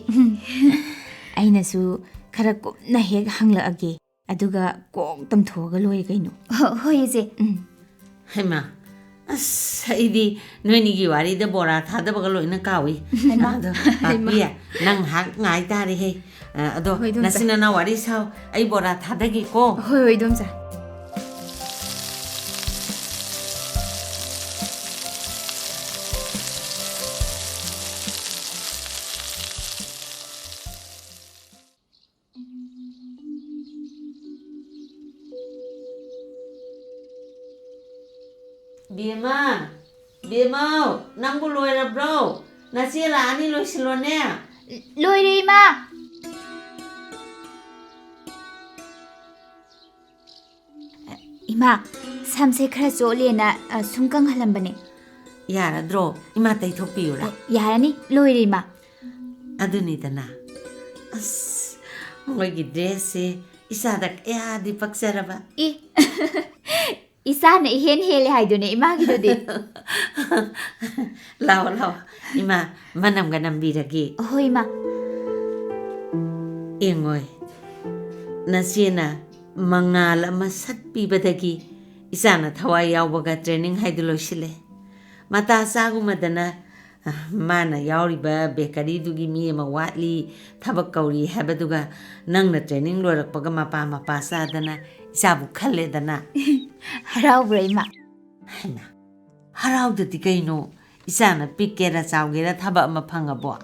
ꯑꯩꯅꯁꯨ ꯈꯔ ꯀꯨꯞꯅ ꯍꯦꯛ ꯍꯪꯂꯛꯑꯒꯦ, ꯑꯗꯨꯒ ꯀꯣꯛ ꯇꯝꯊꯣꯛꯑꯒ ꯂꯣꯏꯔꯦ ꯀꯩꯅꯣ꯫ ꯍꯣ-, ꯍꯣꯏ, ꯏꯆꯦ꯫ ꯎꯝ꯫ ꯍꯩꯃꯥ, ꯑꯁ, ꯑꯩꯗꯤ ꯅꯣꯏꯅꯤꯒꯤ ꯋꯥꯔꯤꯗ ꯕꯣꯔꯥ ꯊꯥꯗꯕꯒ ꯂꯣꯏꯅ ꯀꯥꯎꯏ꯫ ꯍꯩꯃꯥ꯫ ꯑꯗꯣ, ꯍꯩꯃꯥ꯫ ꯄꯥꯛꯄꯤ, ꯅꯪ ꯉꯥꯏꯍꯥꯛ ꯉꯥꯏ ꯇꯥꯔꯦꯍꯦ꯫ ꯑ, ꯑꯗꯣ, ꯍꯣꯏ, ꯏꯗꯣꯝꯆꯥ꯫ ꯅꯆꯤꯟ ꯅꯅꯥꯎ ꯋꯥꯔꯤ ꯁꯥꯎ, ꯑꯩ ꯕꯣꯔꯥ ꯊꯥꯗꯒꯦꯀꯣ꯫ ꯍꯣꯏ, ꯍꯣꯏ, ꯏꯗꯣꯝꯆꯥ꯫ ꯕꯦꯝꯃ, ꯕꯦꯝꯃꯧ, ꯅꯪꯕꯨ ꯂꯣꯏꯔꯕ꯭ꯔꯣ? ꯅꯆꯦ ꯂꯥꯛꯑꯅꯤ, ꯂꯣꯏꯁꯤꯜꯂꯣꯅꯦ꯫ ꯂꯣꯏꯔꯦ, ꯏꯃꯥ꯫ ꯏꯃꯥ, ꯁꯝꯁꯦ ꯈꯔ ꯆꯣꯠꯂꯦꯅ, ꯑ, ꯁꯨꯝ ꯀꯪꯍꯜꯂꯝꯕꯅꯦ꯫ ꯌꯥꯔꯗ꯭ꯔꯣ? ꯏꯃꯥ ꯇꯩꯊꯣꯛꯄꯤꯌꯨꯔꯥ? ꯑ, ꯌꯥꯔꯅꯤ, ꯂꯣꯏꯔꯦ, ꯏꯃꯥ꯫ ꯑꯗꯨꯅꯤꯗꯅ꯫ ꯑꯁ, ꯃꯣꯏꯒꯤ ꯗ꯭ꯔꯦꯁꯁꯦ ꯏꯆꯥꯗ ꯀꯌꯥꯗꯤ ꯄꯛꯆꯔꯕ꯫ ꯏ, ꯏꯆꯥꯅ ꯏꯍꯦꯟ ꯍꯦꯜꯂꯦ ꯍꯥꯏꯗꯨꯅꯦ ꯏꯃꯥꯒꯤꯗꯨꯗꯤ꯫ ꯂꯥꯛꯑꯣ, ꯂꯥꯛꯑꯣ꯫ ꯏꯃꯥ, ꯃꯅꯝꯒ ꯅꯝꯕꯤꯔꯒꯦ꯫ ꯍꯣꯏ, ꯏꯃꯥ꯫ ꯌꯦꯡꯉꯣꯏ, ꯅꯆꯦꯅ ꯃꯉꯥꯜ ꯑꯃ ꯁꯠ ꯄꯤꯕꯗꯒꯤ ꯏꯆꯥꯅ ꯊꯋꯥꯏ ꯌꯥꯎꯕꯒ training ꯍꯥꯏꯗꯨ ꯂꯣꯏꯁꯤꯜꯂꯦ꯫ ꯃꯇꯥ ꯆꯥꯒꯨꯝꯃꯗꯅ, ꯑ, ꯃꯥꯅ ꯌꯥꯎꯔꯤꯕ bakeryꯗꯨꯒꯤ ꯃꯤ ꯑꯃ ꯋꯥꯠꯂꯤ, ꯊꯕꯛ ꯀꯧꯔꯤ ꯍꯥꯏꯕꯗꯨꯒ ꯅꯪꯅ training ꯂꯣꯏꯔꯛꯄꯒ ꯃꯄꯥ ꯃꯄꯥ ꯆꯥꯗꯅ ꯏꯆꯥꯕꯨ ꯈꯜꯂꯦꯗꯅ꯫ ꯍꯔꯥꯎꯕ꯭ꯔꯥ, ꯏꯃꯥ? ꯍꯩꯃꯥ, ꯍꯔꯥꯎꯗꯗꯤ ꯀꯩꯅꯣ? ꯏꯆꯥꯅ ꯄꯤꯛꯀꯦꯔꯥ ꯆꯥꯎꯒꯦꯔꯥ ꯊꯕꯛ ꯑꯃ ꯐꯪꯉꯕꯣ?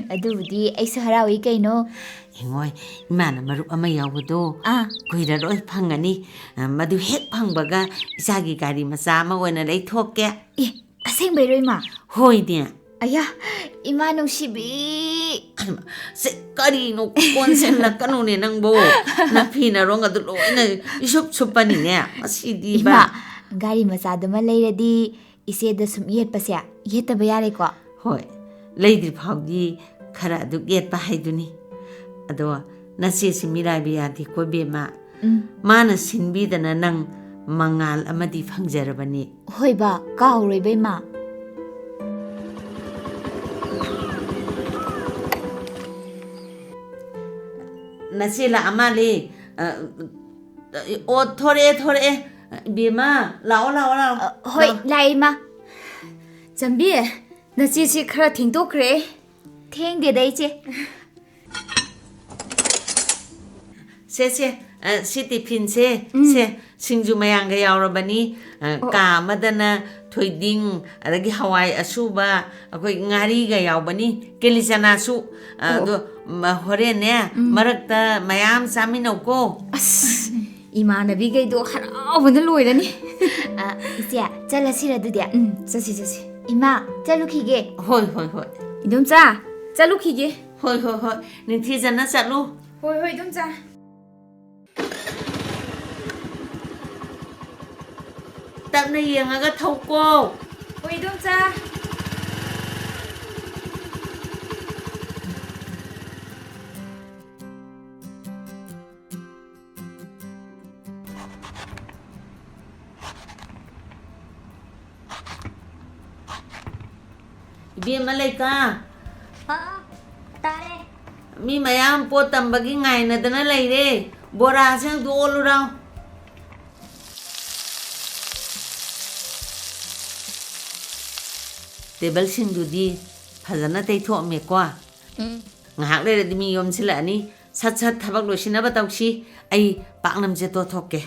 ꯑꯗꯨꯕꯨꯗꯤ ꯑꯩꯁꯨ ꯍꯔꯥꯎꯏ ꯀꯩꯅꯣ꯫ ꯍꯤꯡꯉꯣꯏ, ꯏꯃꯥꯅ ꯃꯔꯨꯞ ꯑꯃ ꯌꯥꯎꯕꯗꯣ ꯑꯥ꯫ ꯀꯨꯏꯔꯔꯣꯏ ꯐꯪꯉꯅꯤ꯫ ꯑ, ꯃꯗꯨ ꯍꯦꯛ ꯐꯪꯕꯒ ꯏꯆꯥꯒꯤ ꯒꯥꯔꯤ ꯃꯆꯥ ꯑꯃ ꯑꯣꯏꯅ ꯂꯩꯊꯣꯛꯀꯦ꯫ ꯑꯦ, ꯑꯁꯦꯡꯕꯩꯔꯣ, ꯏꯃꯥ? ꯍꯣꯏꯅꯦ꯫ ꯑꯌꯥ, ꯏꯃꯥ ꯅꯨꯡꯁꯤꯕꯤ꯫ ꯁꯦ, ꯀꯔꯤꯅꯣ, ꯀꯣꯟꯁꯤꯜꯂꯛꯀꯅꯨꯅꯦ ꯅꯪꯕꯣ꯫ ꯅꯐꯤ ꯅꯔꯣꯡ ꯑꯗꯨ ꯂꯣꯏꯅ ꯏꯁꯨꯞ ꯁꯨꯞꯄꯅꯤꯅꯦ꯫ ꯃꯁꯤꯗꯤꯕ꯫ ꯏꯃꯥ, ꯒꯥꯔꯤ ꯃꯆꯥꯗꯨꯃ ꯂꯩꯔꯗꯤ ꯏꯆꯦꯗ ꯁꯨꯝ ꯌꯦꯠꯄꯁꯦ ꯌꯦꯠꯇꯕ ꯌꯥꯔꯦꯀꯣ? ꯍꯣꯏ, ꯂꯩꯗ꯭ꯔꯤ ꯐꯥꯎꯗꯤ ꯈꯔ ꯑꯗꯨꯛ ꯌꯦꯠꯄ ꯍꯥꯏꯗꯨꯅꯤ꯫ ꯑꯗꯣ ꯅꯆꯦꯁꯤ ꯃꯤꯔꯥꯏꯕ ꯌꯥꯗꯦꯀꯣ, ꯏꯕꯦꯝꯃ꯫ ꯎꯝ꯫ ꯃꯥꯅ ꯁꯤꯟꯕꯤꯗꯅ ꯅꯪ ꯃꯉꯥꯜ ꯑꯃꯗꯤ ꯐꯪꯖꯔꯕꯅꯤ꯫ ꯍꯣꯏꯕ, ꯀꯥꯎꯔꯣꯏꯕ, ꯏꯃꯥ꯫ ꯅꯆꯦ ꯂꯥꯛꯑ ꯃꯥꯜꯂꯦ꯫ ꯑ, ꯑꯣ, ꯊꯣꯔꯛꯑꯦ, ꯊꯣꯔꯛꯑꯦ꯫ ꯏꯕꯦꯝꯃ, ꯂꯥꯛꯑꯣ, ꯂꯥꯛꯑꯣ, ꯂꯥꯛꯑꯣ꯫ ꯑ, ꯍꯣꯏ, ꯂꯥꯛꯑꯣ꯫ ꯂꯥꯛꯑꯦ, ꯏꯃꯥ꯫ ꯆꯟꯕꯤ, ꯅꯆꯦꯁꯤ ꯈꯔ ꯊꯦꯡꯗꯣꯛꯈ꯭ꯔꯦ꯫ ꯊꯦꯡꯗꯦꯗ, ꯏꯆꯦ꯫ ꯁꯦ, ꯁꯦ, ꯑ, ꯁꯤ ꯇꯤꯐꯤꯟꯁꯦ, ꯎꯝ꯫ ꯁꯦ, ꯁꯤꯡꯖꯨ ꯃꯌꯥꯟꯒ ꯌꯥꯎꯔꯕꯅꯤ꯫ ꯑ, ꯑꯣ꯫ ꯀꯥ ꯑꯃꯗꯅ ꯊꯣꯏꯗꯤꯡ, ꯑꯗꯒꯤ ꯍꯋꯥꯏ ꯑꯁꯨꯕ, ꯑꯩꯈꯣꯏ ꯉꯥꯔꯤꯒ ꯌꯥꯎꯕꯅꯤ, ꯀꯦꯂꯤ ꯆꯅꯥꯁꯨ꯫ ꯑ, ꯑꯣ, ꯑꯣ꯫ ꯑꯗꯣ, ꯃ-, ꯍꯣꯔꯦꯟꯅꯦ, ꯎꯝ꯫ ꯃꯔꯛꯇ ꯃꯌꯥꯝ ꯆꯥꯃꯤꯟꯅꯧꯀꯣ꯫ ꯑꯁ, ꯏꯃꯥꯟꯅꯕꯤꯈꯩꯗꯣ ꯍꯔꯥꯎꯕꯅ ꯂꯣꯏꯔꯅꯤ꯫ ꯑ, ꯏꯆꯦ, ꯆꯠꯂꯁꯤꯔ ꯑꯗꯨꯗꯤ? ꯎꯝ, ꯆꯠꯁꯤ, ꯆꯠꯁꯤ꯫ ꯏꯃꯥ, ꯆꯠꯂꯨꯈꯤꯒꯦ꯫ ꯍꯣꯏ, ꯍꯣꯏ, ꯍꯣꯏ꯫ ꯏꯗꯣꯝꯆꯥ, ꯆꯠꯂꯨꯈꯤꯒꯦ꯫ ꯍꯣꯏ, ꯍꯣꯏ, ꯍꯣꯏ꯫ ꯅꯤꯡꯊꯤꯖꯅ ꯆꯠꯂꯨ꯫ ꯍꯣꯏ, ꯍꯣꯏ, ꯏꯗꯣꯝꯆꯥ꯫ ꯇꯞꯅ ꯌꯦꯡꯉꯒ ꯊꯧꯀꯣ꯫ ꯍꯣꯏ, ꯏꯗꯣꯝꯆꯥ꯫ ꯏꯕꯦꯝꯃ ꯂꯩꯀꯥ꯫ ꯍꯥ? ꯇꯥꯔꯦ꯫ ꯃꯤ ꯃꯌꯥꯝ ꯄꯣꯠ ꯇꯝꯕꯒꯤ ꯉꯥꯏꯅꯗꯅ ꯂꯩꯔꯦ꯫ ꯕꯣꯔꯥꯁꯦ ꯑꯝꯇ ꯑꯣꯜꯂꯨꯔꯣ꯫ ꯇꯦꯕꯜꯁꯤꯡꯗꯨꯗꯤ ꯐꯖꯅ ꯇꯩꯊꯣꯛꯑꯝꯃꯦꯀꯣ꯫ ꯎꯝ꯫ ꯉꯥꯏꯍꯥꯛ ꯂꯩꯔꯗꯤ ꯃꯤ ꯌꯣꯝꯁꯤꯜꯂꯛꯑꯅꯤ꯫ ꯁꯠ ꯁꯠ ꯊꯕꯛ ꯂꯣꯏꯁꯤꯟꯅꯕ ꯇꯧꯁꯤ꯫ ꯑꯩ ꯄꯥꯛꯅꯝꯁꯦ ꯇꯣꯠꯊꯣꯛꯀꯦ꯫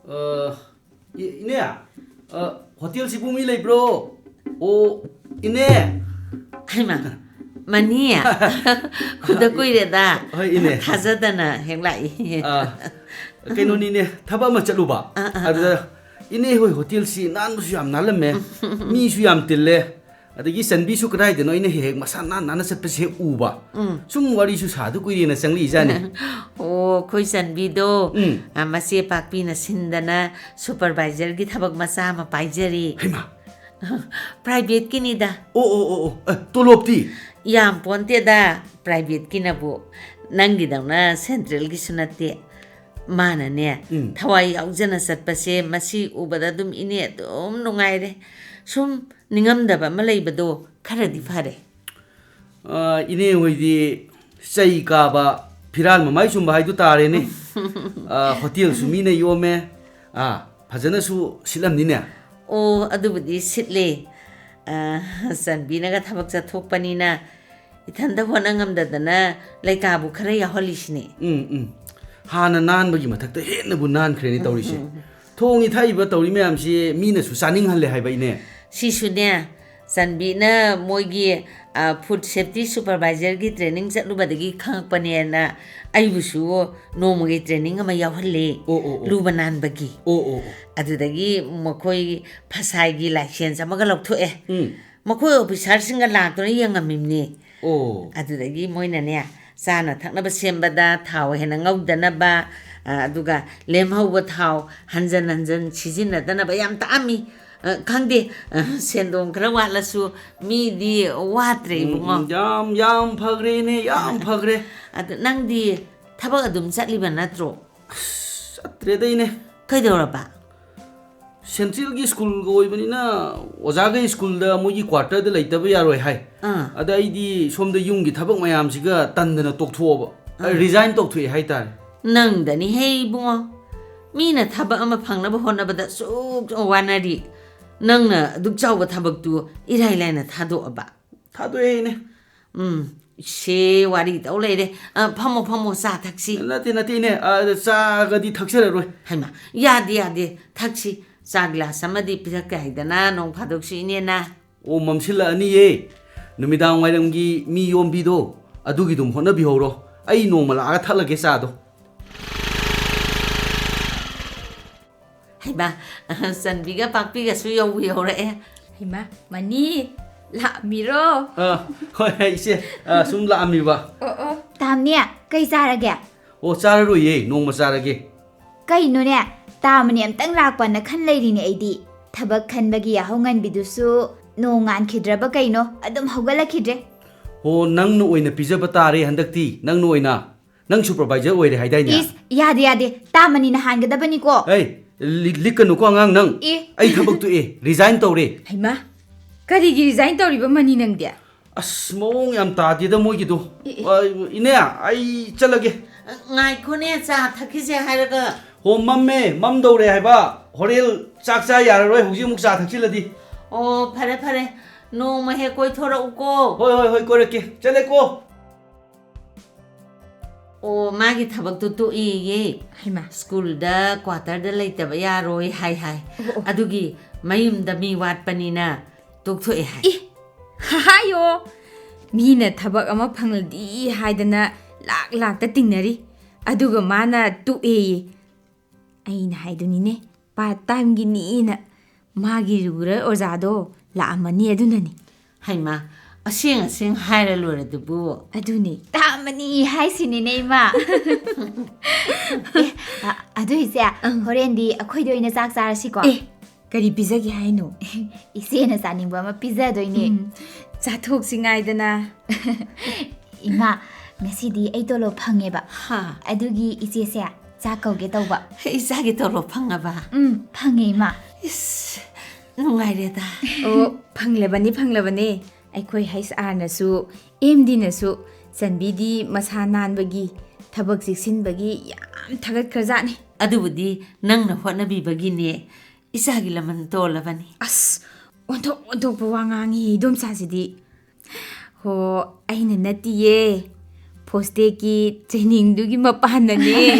ꯑ, ꯏ-, ꯏꯅꯦ, ꯑ, ꯍꯣꯇꯦꯜꯁꯤꯕꯨ ꯃꯤ ꯂꯩꯕ꯭ꯔꯣ? ꯑꯣ, ꯏꯅꯦ꯫ ꯍꯩꯃꯥ, ꯃꯅꯤ? ꯎꯗ ꯀꯨꯏꯔꯦꯗ꯫ ꯍꯣꯏ, ꯏꯅꯦ꯫ ꯊꯥꯖꯗꯅ ꯍꯦꯛ ꯂꯥꯛꯏ꯫ ꯑ, ꯀꯩꯅꯣꯅꯤꯅꯦ, ꯊꯕꯛ ꯑꯃ ꯆꯠꯂꯨꯕ꯫ ꯑ, ꯑ, ꯑ꯫ ꯑꯗꯨꯗ ꯏꯅꯦ ꯍꯣꯏ ꯍꯣꯇꯦꯜꯁꯤ ꯅꯥꯟꯕꯁꯨ ꯌꯥꯝ ꯅꯥꯜꯂꯝꯃꯦ, ꯃꯤꯁꯨ ꯌꯥꯝ ꯇꯤꯜꯂꯦ꯫ ꯑꯗꯒꯤ ꯆꯟꯕꯤꯁꯨ ꯀꯗꯥꯏꯗꯅꯣ ꯑꯩꯅ ꯍꯦꯛ ꯍꯦꯛ ꯃꯁꯥ ꯅꯥꯟ ꯅꯥꯟꯅ ꯆꯠꯄꯁꯦ ꯍꯦꯛ ꯎꯕ꯫ ꯎꯝ꯫ ꯁꯨꯝ ꯋꯥꯔꯤꯁꯨ ꯁꯥꯗ ꯀꯨꯏꯔꯦꯅ ꯆꯪꯂꯛꯏꯖꯥꯠꯅꯤ꯫ ꯑꯣ, ꯑꯩꯈꯣꯏ ꯆꯟꯕꯤꯗꯣ, ꯎꯝ꯫ ꯑ, ꯃꯆꯦ ꯄꯥꯛꯄꯤꯅ ꯁꯤꯟꯗꯅ ꯁꯨꯄꯔꯚꯥꯏꯖꯔꯒꯤ ꯊꯕꯛ ꯃꯆꯥ ꯑꯃ ꯄꯥꯏꯖꯔꯤ꯫ ꯍꯩꯃꯥ! ꯄ꯭ꯔꯥꯏꯚꯦꯠꯀꯤꯅꯤꯗ꯫ ꯑꯣ, ꯑꯣ, ꯑꯣ, ꯑꯣ꯫ ꯑꯦ, ꯇꯣꯂꯣꯞꯇꯤ? ꯌꯥꯝ ꯄꯣꯟꯇꯦꯗ, ꯄ꯭ꯔꯥꯏꯚꯦꯠꯀꯤꯅꯕꯨ꯫ ꯅꯪꯒꯤꯗꯧꯅ ꯁꯦꯟꯇ꯭ꯔꯦꯜꯒꯤꯁꯨ ꯅꯠꯇꯦ꯫ ꯃꯥꯅꯅꯦ, ꯎꯝ꯫ ꯊꯋꯥꯏ ꯌꯥꯎꯖꯅ ꯆꯠꯄꯁꯦ ꯃꯁꯤ ꯎꯕꯗ ꯑꯗꯨꯝ ꯏꯅꯦ ꯑꯗꯨꯝ ꯅꯨꯡꯉꯥꯏꯔꯦ꯫ ꯁꯨꯝ ꯅꯤꯡꯉꯝꯗꯕ ꯑꯃ ꯂꯩꯕꯗꯣ ꯈꯔꯗꯤ ꯐꯔꯦ꯫ ꯑ, ꯏꯅꯦ ꯍꯣꯏꯗꯤ ꯆꯩ ꯀꯥꯕ, ꯐꯤꯔꯥꯜ ꯃꯃꯥꯏ ꯆꯨꯝꯕ ꯍꯥꯏꯗꯨ ꯇꯥꯔꯦꯅꯦ꯫ ꯑ, ꯍꯣꯇꯦꯜꯁꯨ ꯃꯤꯅ ꯌꯣꯝꯃꯦ꯫ ꯑ, ꯐꯖꯅꯁꯨ ꯁꯤꯠꯂꯝꯅꯤꯅꯦ꯫ ꯑꯣ, ꯑꯗꯨꯕꯨꯗꯤ ꯁꯤꯠꯂꯦ꯫ ꯑ, ꯆꯟꯕꯤꯅꯒ ꯊꯕꯛ ꯆꯠꯊꯣꯛꯄꯅꯤꯅ ꯏꯊꯟꯗ ꯍꯣꯠꯅ ꯉꯝꯗꯗꯅ ꯂꯩꯀꯥꯕꯨ ꯈꯔ ꯌꯥꯎꯍꯜꯂꯤꯁꯤꯅꯦ꯫ ꯎꯝ, ꯎꯝ꯫ ꯍꯥꯟꯅ ꯅꯥꯟꯕꯒꯤ ꯃꯊꯛꯇ ꯍꯦꯟꯅꯕꯨ ꯅꯥꯟꯈ꯭ꯔꯦꯅꯦ ꯇꯧꯔꯤꯁꯦ꯫ ꯊꯣꯡꯉꯤ ꯊꯥꯛꯏꯕ ꯇꯧꯔꯤ ꯃꯌꯥꯝꯁꯤ ꯃꯤꯅꯁꯨ ꯆꯥꯅꯤꯡꯍꯜꯂꯦ ꯍꯥꯏꯕ ꯏꯅꯦ꯫ ꯁꯤꯁꯨꯅꯦ, ꯆꯟꯕꯤꯅ ꯃꯣꯏꯒꯤ, ꯑ, food safety supervisorꯒꯤ training ꯆꯠꯂꯨꯕꯗꯒꯤ ꯈꯪꯉꯛꯄꯅꯦꯅ ꯑꯩꯕꯨꯁꯨ ꯅꯣꯡꯃꯒꯤ training ꯑꯃ ꯌꯥꯎꯍꯜꯂꯦ꯫ ꯑꯣ, ꯑꯣ, ꯑꯣ꯫ ꯂꯨꯕ ꯅꯥꯟꯕꯒꯤ꯫ ꯑꯣ, ꯑꯣ, ꯑꯣ꯫ ꯑꯗꯨꯗꯒꯤ ꯃꯈꯣꯏ ꯐꯁꯥꯏꯒꯤ license ꯑꯃꯒ ꯂꯧꯊꯣꯛꯑꯦ꯫ ꯎꯝ꯫ ꯃꯈꯣꯏ officerꯁꯤꯡꯒ ꯂꯥꯛꯇꯨꯅ ꯌꯦꯡꯉꯝꯃꯤꯕꯅꯤ꯫ ꯑꯣ꯫ ꯑꯗꯨꯗꯒꯤ ꯃꯣꯏꯅꯅꯦ, ꯆꯥꯅ ꯊꯛꯅꯕ ꯁꯦꯝꯕꯗ ꯊꯥꯎ ꯍꯦꯟꯅ ꯉꯧꯗꯅꯕ, ꯑ, ꯑꯗꯨꯒ ꯂꯦꯝꯍꯧꯕ ꯊꯥꯎ ꯍꯟꯖꯟ ꯍꯟꯖꯟ ꯁꯤꯖꯤꯟꯅꯗꯅꯕ ꯌꯥꯝ ꯇꯥꯛꯑꯝꯃꯤ꯫ ꯑ, ꯈꯪꯗꯦ, ꯑ, ꯁꯦꯟꯗꯣꯡ ꯈꯔ ꯋꯥꯠꯂꯁꯨ ꯃꯤꯗꯤ ꯋꯥꯠꯇ꯭ꯔꯦ, ꯎꯝ, ꯏꯕꯨꯡꯉꯣ꯫ ꯎꯝ, ꯌꯥꯝ, ꯌꯥꯝ ꯐꯈ꯭ꯔꯦꯅꯦ, ꯌꯥꯝ ꯐꯈ꯭ꯔꯦ꯫ ꯑꯗꯨ ꯅꯪꯗꯤ ꯊꯕꯛ ꯑꯗꯨꯝ ꯆꯠꯂꯤꯕ ꯅꯠꯇ꯭ꯔꯣ? ꯑꯁ, ꯆꯠꯇ꯭ꯔꯦꯗ ꯏꯅꯦ꯫ ꯀꯩꯗꯧꯔꯕ? Centralꯒꯤ ꯁ꯭ꯀꯨꯜꯒ ꯑꯣꯏꯕꯅꯤꯅ ꯑꯣꯖꯥꯈꯩ ꯁ꯭ꯀꯨꯜꯗ ꯃꯣꯏꯒꯤ quarterꯗ ꯂꯩꯇꯕ ꯌꯥꯔꯣꯏ ꯍꯥꯏ꯫ ꯑꯥ꯫ ꯑꯗ ꯑꯩꯗꯤ ꯁꯣꯝꯗ ꯌꯨꯝꯒꯤ ꯊꯕꯛ ꯃꯌꯥꯝꯁꯤꯒ ꯇꯟꯗꯅ ꯇꯣꯛꯊꯣꯛꯑꯕ꯫ ꯑꯥ꯫ Resign ꯇꯧꯊꯣꯛꯑꯦ ꯍꯥꯏꯇꯥꯔꯦ꯫ ꯅꯪꯗꯅꯤ ꯍꯦ ꯏꯕꯨꯡꯉꯣ꯫ ꯃꯤꯅ ꯊꯕꯛ ꯑꯃ ꯐꯪꯅꯕ ꯍꯣꯠꯅꯕꯗ ꯑꯁꯨꯛ ꯋꯥꯅꯔꯤ꯫ ꯅꯪꯅ ꯑꯗꯨꯛ ꯆꯥꯎꯕ ꯊꯕꯛꯇꯨ ꯏꯔꯥꯏ ꯂꯥꯏꯅ ꯊꯥꯗꯣꯛꯑꯕ꯫ ꯊꯥꯗꯣꯛꯑꯦ ꯏꯅꯦ꯫ ꯎꯝ, ꯁꯦ ꯋꯥꯔꯤ ꯇꯧ ꯂꯩꯔꯦ꯫ ꯑ, ꯐꯝꯃꯣ, ꯐꯝꯃꯣ, ꯆꯥ ꯊꯛꯁꯤ꯫ ꯅꯠꯇꯦ, ꯅꯠꯇꯦ, ꯏꯅꯦ꯫ ꯑ, ꯆꯥꯒꯗꯤ ꯊꯛꯆꯔꯔꯣꯏ꯫ ꯍꯩꯃꯥ, ꯌꯥꯗꯦ, ꯌꯥꯗꯦ, ꯊꯛꯁꯤ꯫ ꯆꯥ ꯒꯤꯂꯥꯁ ꯑꯃꯗꯤ ꯄꯤꯔꯛꯀꯦ ꯍꯥꯏꯗꯅ, ꯅꯣꯡ ꯐꯥꯗꯣꯛꯁꯨ ꯏꯅꯦꯅ꯫ ꯑꯣ, ꯃꯝꯁꯤꯜꯂꯛꯑꯅꯤꯌꯦ꯫ ꯅꯨꯃꯤꯗꯥꯡ ꯋꯥꯏꯔꯝꯒꯤ ꯃꯤ ꯌꯣꯝꯕꯤꯗꯣ, ꯑꯗꯨꯒꯤꯗꯨꯝ ꯍꯣꯠꯅꯕꯤꯍꯧꯔꯣ꯫ ꯑꯩ ꯅꯣꯡꯃ ꯂꯥꯛꯑꯒ ꯊꯛꯂꯒꯦ ꯆꯥꯗꯣ꯫ ꯍꯩꯃꯥ, ꯆꯟꯕꯤꯒ ꯄꯥꯛꯄꯤꯒꯁꯨ ꯌꯧꯕꯨ ꯌꯧꯔꯛꯑꯦ꯫ ꯍꯩꯃꯥ, ꯃꯅꯤ, ꯂꯥꯛꯑꯝꯃꯤꯔꯣ? ꯑ, ꯍꯣꯏ, ꯍꯣꯏ, ꯏꯆꯦ, ꯑ, ꯁꯨꯝ ꯂꯥꯛꯑꯝꯃꯤꯕ꯫ ꯑꯣ, ꯑꯣ꯫ ꯇꯥꯝꯅꯦ, ꯀꯩ ꯆꯥꯔꯒꯦ? ꯑꯣ, ꯆꯥꯔꯔꯣꯏꯌꯦ, ꯅꯣꯡꯃ ꯆꯥꯔꯒꯦ꯫ ꯀꯩꯅꯣꯅꯦ, ꯇꯥꯝꯅꯦ ꯑꯝꯇꯪ ꯂꯥꯛꯄꯅ ꯈꯟ ꯂꯩꯔꯤꯅꯦ ꯑꯩꯗꯤ꯫ ꯊꯕꯛ ꯈꯟꯕꯒꯤ ꯌꯥꯍꯧ ꯉꯟꯕꯤꯗꯨꯁꯨ ꯅꯣꯡ ꯉꯥꯟꯈꯤꯗ꯭ꯔꯕ ꯀꯩꯅꯣ, ꯑꯗꯨꯝ ꯍꯧꯒꯠꯂꯛꯈꯤꯗ꯭ꯔꯦ꯫ ꯑꯣ, ꯅꯪꯅ ꯑꯣꯏꯅ ꯄꯤꯖꯕ ꯇꯥꯔꯦ ꯍꯟꯗꯛꯇꯤ, ꯅꯪꯅ ꯑꯣꯏꯅ꯫ ꯅꯪ ꯁꯨꯄꯔꯚꯥꯏꯖꯔ ꯑꯣꯏꯔꯦ ꯍꯥꯏꯗꯥꯏꯅꯦ? ꯏꯁ, ꯌꯥꯗꯦ, ꯌꯥꯗꯦ, ꯇꯥ ꯃꯅꯤꯅ ꯍꯥꯟꯒꯗꯕꯅꯤꯀꯣ꯫ ꯑꯩ ꯂꯤꯛ- ꯂꯤꯛꯀꯅꯨꯀꯣ ꯑꯉꯥꯡ, ꯅꯪ꯫ ꯑꯦ꯫ ꯑꯩ ꯊꯕꯛ ꯇꯣꯛꯑꯦ, ꯔꯤꯖꯥꯏꯟ ꯇꯧꯔꯦ꯫ ꯍꯩꯃꯥ, ꯀꯔꯤꯒꯤ ꯔꯤꯖꯥꯏꯟ ꯇꯧꯔꯤꯕ ꯃꯅꯤ ꯅꯪꯗꯤ? ꯑꯁ, ꯃꯑꯣꯡ ꯌꯥꯝ ꯇꯥꯗꯦꯗ ꯃꯣꯏꯒꯤꯗꯣ꯫ ꯑꯦ, ꯑꯦ꯫ ꯑ, ꯏꯅꯦ, ꯑꯩ ꯆꯠꯂꯒꯦ꯫ ꯉꯥꯏꯈꯣꯅꯦ, ꯆꯥ ꯊꯛꯈꯤꯁꯦ ꯍꯥꯏꯔꯒ꯫ ꯍꯣ, ꯃꯝꯃꯦ, ꯃꯝꯗꯧꯔꯦ ꯍꯥꯏꯕ꯫ ꯍꯣꯔꯦꯟ ꯆꯥꯛ ꯆꯥ ꯌꯥꯔꯔꯣꯏ, ꯍꯧꯖꯤꯛ ꯑꯃꯨꯛ ꯆꯥ ꯊꯛꯆꯤꯜꯂꯗꯤ꯫ ꯑꯣ, ꯐꯔꯦ ꯐꯔꯦ, ꯅꯣꯡꯃ ꯍꯦꯛ ꯀꯣꯏꯊꯣꯔꯛꯎꯀꯣ꯫ ꯍꯣꯏ, ꯍꯣꯏ, ꯍꯣꯏ, ꯀꯣꯏꯔꯛꯀꯦ꯫ ꯆꯠꯂꯦꯀꯣ꯫ ꯑꯣ, ꯃꯥꯒꯤ ꯊꯕꯛꯇꯨ ꯇꯣꯛꯑꯦꯌꯦ꯫ ꯍꯩꯃꯥ꯫ ꯁ꯭ꯀꯨꯜꯗ ꯀ꯭ꯋꯥꯇꯔꯗ ꯂꯩꯇꯕ ꯌꯥꯔꯣꯏ ꯍꯥꯏ ꯍꯥꯏ꯫ ꯑꯣ, ꯑꯣ꯫ ꯑꯗꯨꯒꯤ ꯃꯌꯨꯝꯗ ꯃꯤ ꯋꯥꯠꯄꯅꯤꯅ ꯇꯣꯛꯊꯣꯛꯑꯦ ꯍꯥꯏ꯫ ꯏ, ꯍꯥꯏꯌꯣ꯫ ꯃꯤꯅ ꯊꯕꯛ ꯑꯃ ꯐꯪꯂꯗꯤ ꯍꯥꯏꯗꯅ ꯂꯥꯛ ꯂꯥꯛꯇ ꯇꯤꯡꯅꯔꯤ꯫ ꯑꯗꯨꯒ ꯃꯥꯅ ꯇꯣꯛꯑꯦꯌꯦ꯫ ꯑꯩꯅ ꯍꯥꯏꯗꯨꯅꯤꯅꯦ, ꯄꯥꯔꯠ ꯇꯥꯏꯝꯒꯤꯅꯤꯅ꯫ ꯃꯥꯒꯤ ꯔꯤꯒꯨꯂꯔ ꯑꯣꯖꯥꯗꯣ ꯂꯥꯛꯑꯝꯃꯅꯤ, ꯑꯗꯨꯅꯅꯤ꯫ ꯍꯩꯃꯥ, ꯑꯁꯦꯡ ꯑꯁꯦꯡ ꯍꯥꯏꯔ ꯂꯣꯏꯔꯗꯨꯕꯨ꯫ ꯑꯗꯨꯅꯤ꯫ ꯇꯥ ꯃꯅꯤ ꯍꯥꯏꯁꯤꯅꯤꯅꯦ, ꯏꯃꯥ꯫ ꯑꯦ, ꯑ-, ꯑꯗꯨꯏꯁꯦ, ꯑꯪ꯫ ꯍꯣꯔꯦꯟꯗꯤ ꯑꯩꯈꯣꯏꯗ ꯑꯣꯏꯅ ꯆꯥꯛ ꯆꯥꯔꯁꯤꯀꯣ꯫ ꯑꯦ, ꯀꯔꯤ ꯄꯤꯖꯒꯦ ꯍꯥꯏꯅꯣ? ꯏꯆꯦꯅ ꯆꯥꯅꯤꯡꯕ ꯑꯃ ꯄꯤꯖꯗꯣꯏꯅꯦ꯫ ꯎꯝ, ꯆꯥꯊꯣꯛꯁꯤ ꯉꯥꯏꯗꯅ꯫ ꯏꯃꯥ, ꯉꯁꯤꯗꯤ ꯑꯩ ꯇꯣꯂꯣꯞ ꯐꯪꯉꯦꯕ꯫ ꯍꯥ? ꯑꯗꯨꯒꯤ ꯏꯆꯦꯁꯦ ꯆꯥꯛ ꯀꯧꯒꯦ ꯇꯧꯕ꯫ ꯏꯆꯥꯒꯤ ꯇꯣꯂꯣꯞ ꯐꯪꯉꯕ? ꯎꯝ, ꯐꯪꯉꯦ, ꯏꯃꯥ꯫ ꯏꯁ, ꯅꯨꯡꯉꯥꯏꯔꯦꯗ꯫ ꯑꯣ, ꯐꯪꯂꯕꯅꯤ, ꯐꯪꯂꯕꯅꯤ꯫ ꯑꯩꯈꯣꯏ ꯍꯩꯆ ꯑꯥꯔꯅꯁꯨ, ꯑꯦꯝ ꯗꯤꯅꯁꯨ ꯆꯟꯕꯤꯗꯤ ꯃꯁꯥ ꯅꯥꯟꯕꯒꯤ, ꯊꯕꯛ ꯆꯦꯛꯁꯤꯟꯕꯒꯤ ꯌꯥꯝ ꯊꯥꯒꯠꯈ꯭ꯔꯖꯥꯠꯅꯤ꯫ ꯑꯗꯨꯕꯨꯗꯤ ꯅꯪꯅ ꯍꯣꯠꯅꯕꯤꯕꯒꯤꯅꯦ꯫ ꯏꯆꯥꯒꯤ ꯂꯃꯟ ꯇꯣꯜꯂꯕꯅꯤ꯫ ꯑꯁ, ꯑꯣꯟꯊꯣꯛ ꯑꯣꯟꯊꯣꯛꯄ ꯋꯥ ꯉꯥꯡꯉꯤ ꯏꯗꯣꯝꯆꯥꯁꯤꯗꯤ꯫ ꯍꯣ, ꯑꯩꯅ ꯅꯠꯇꯤꯌꯦ, ꯐꯣꯁꯇꯦꯛꯀꯤ ꯇ꯭ꯔꯦꯅꯤꯡꯗꯨꯒꯤ ꯃꯄꯥꯟꯅꯅꯦ꯫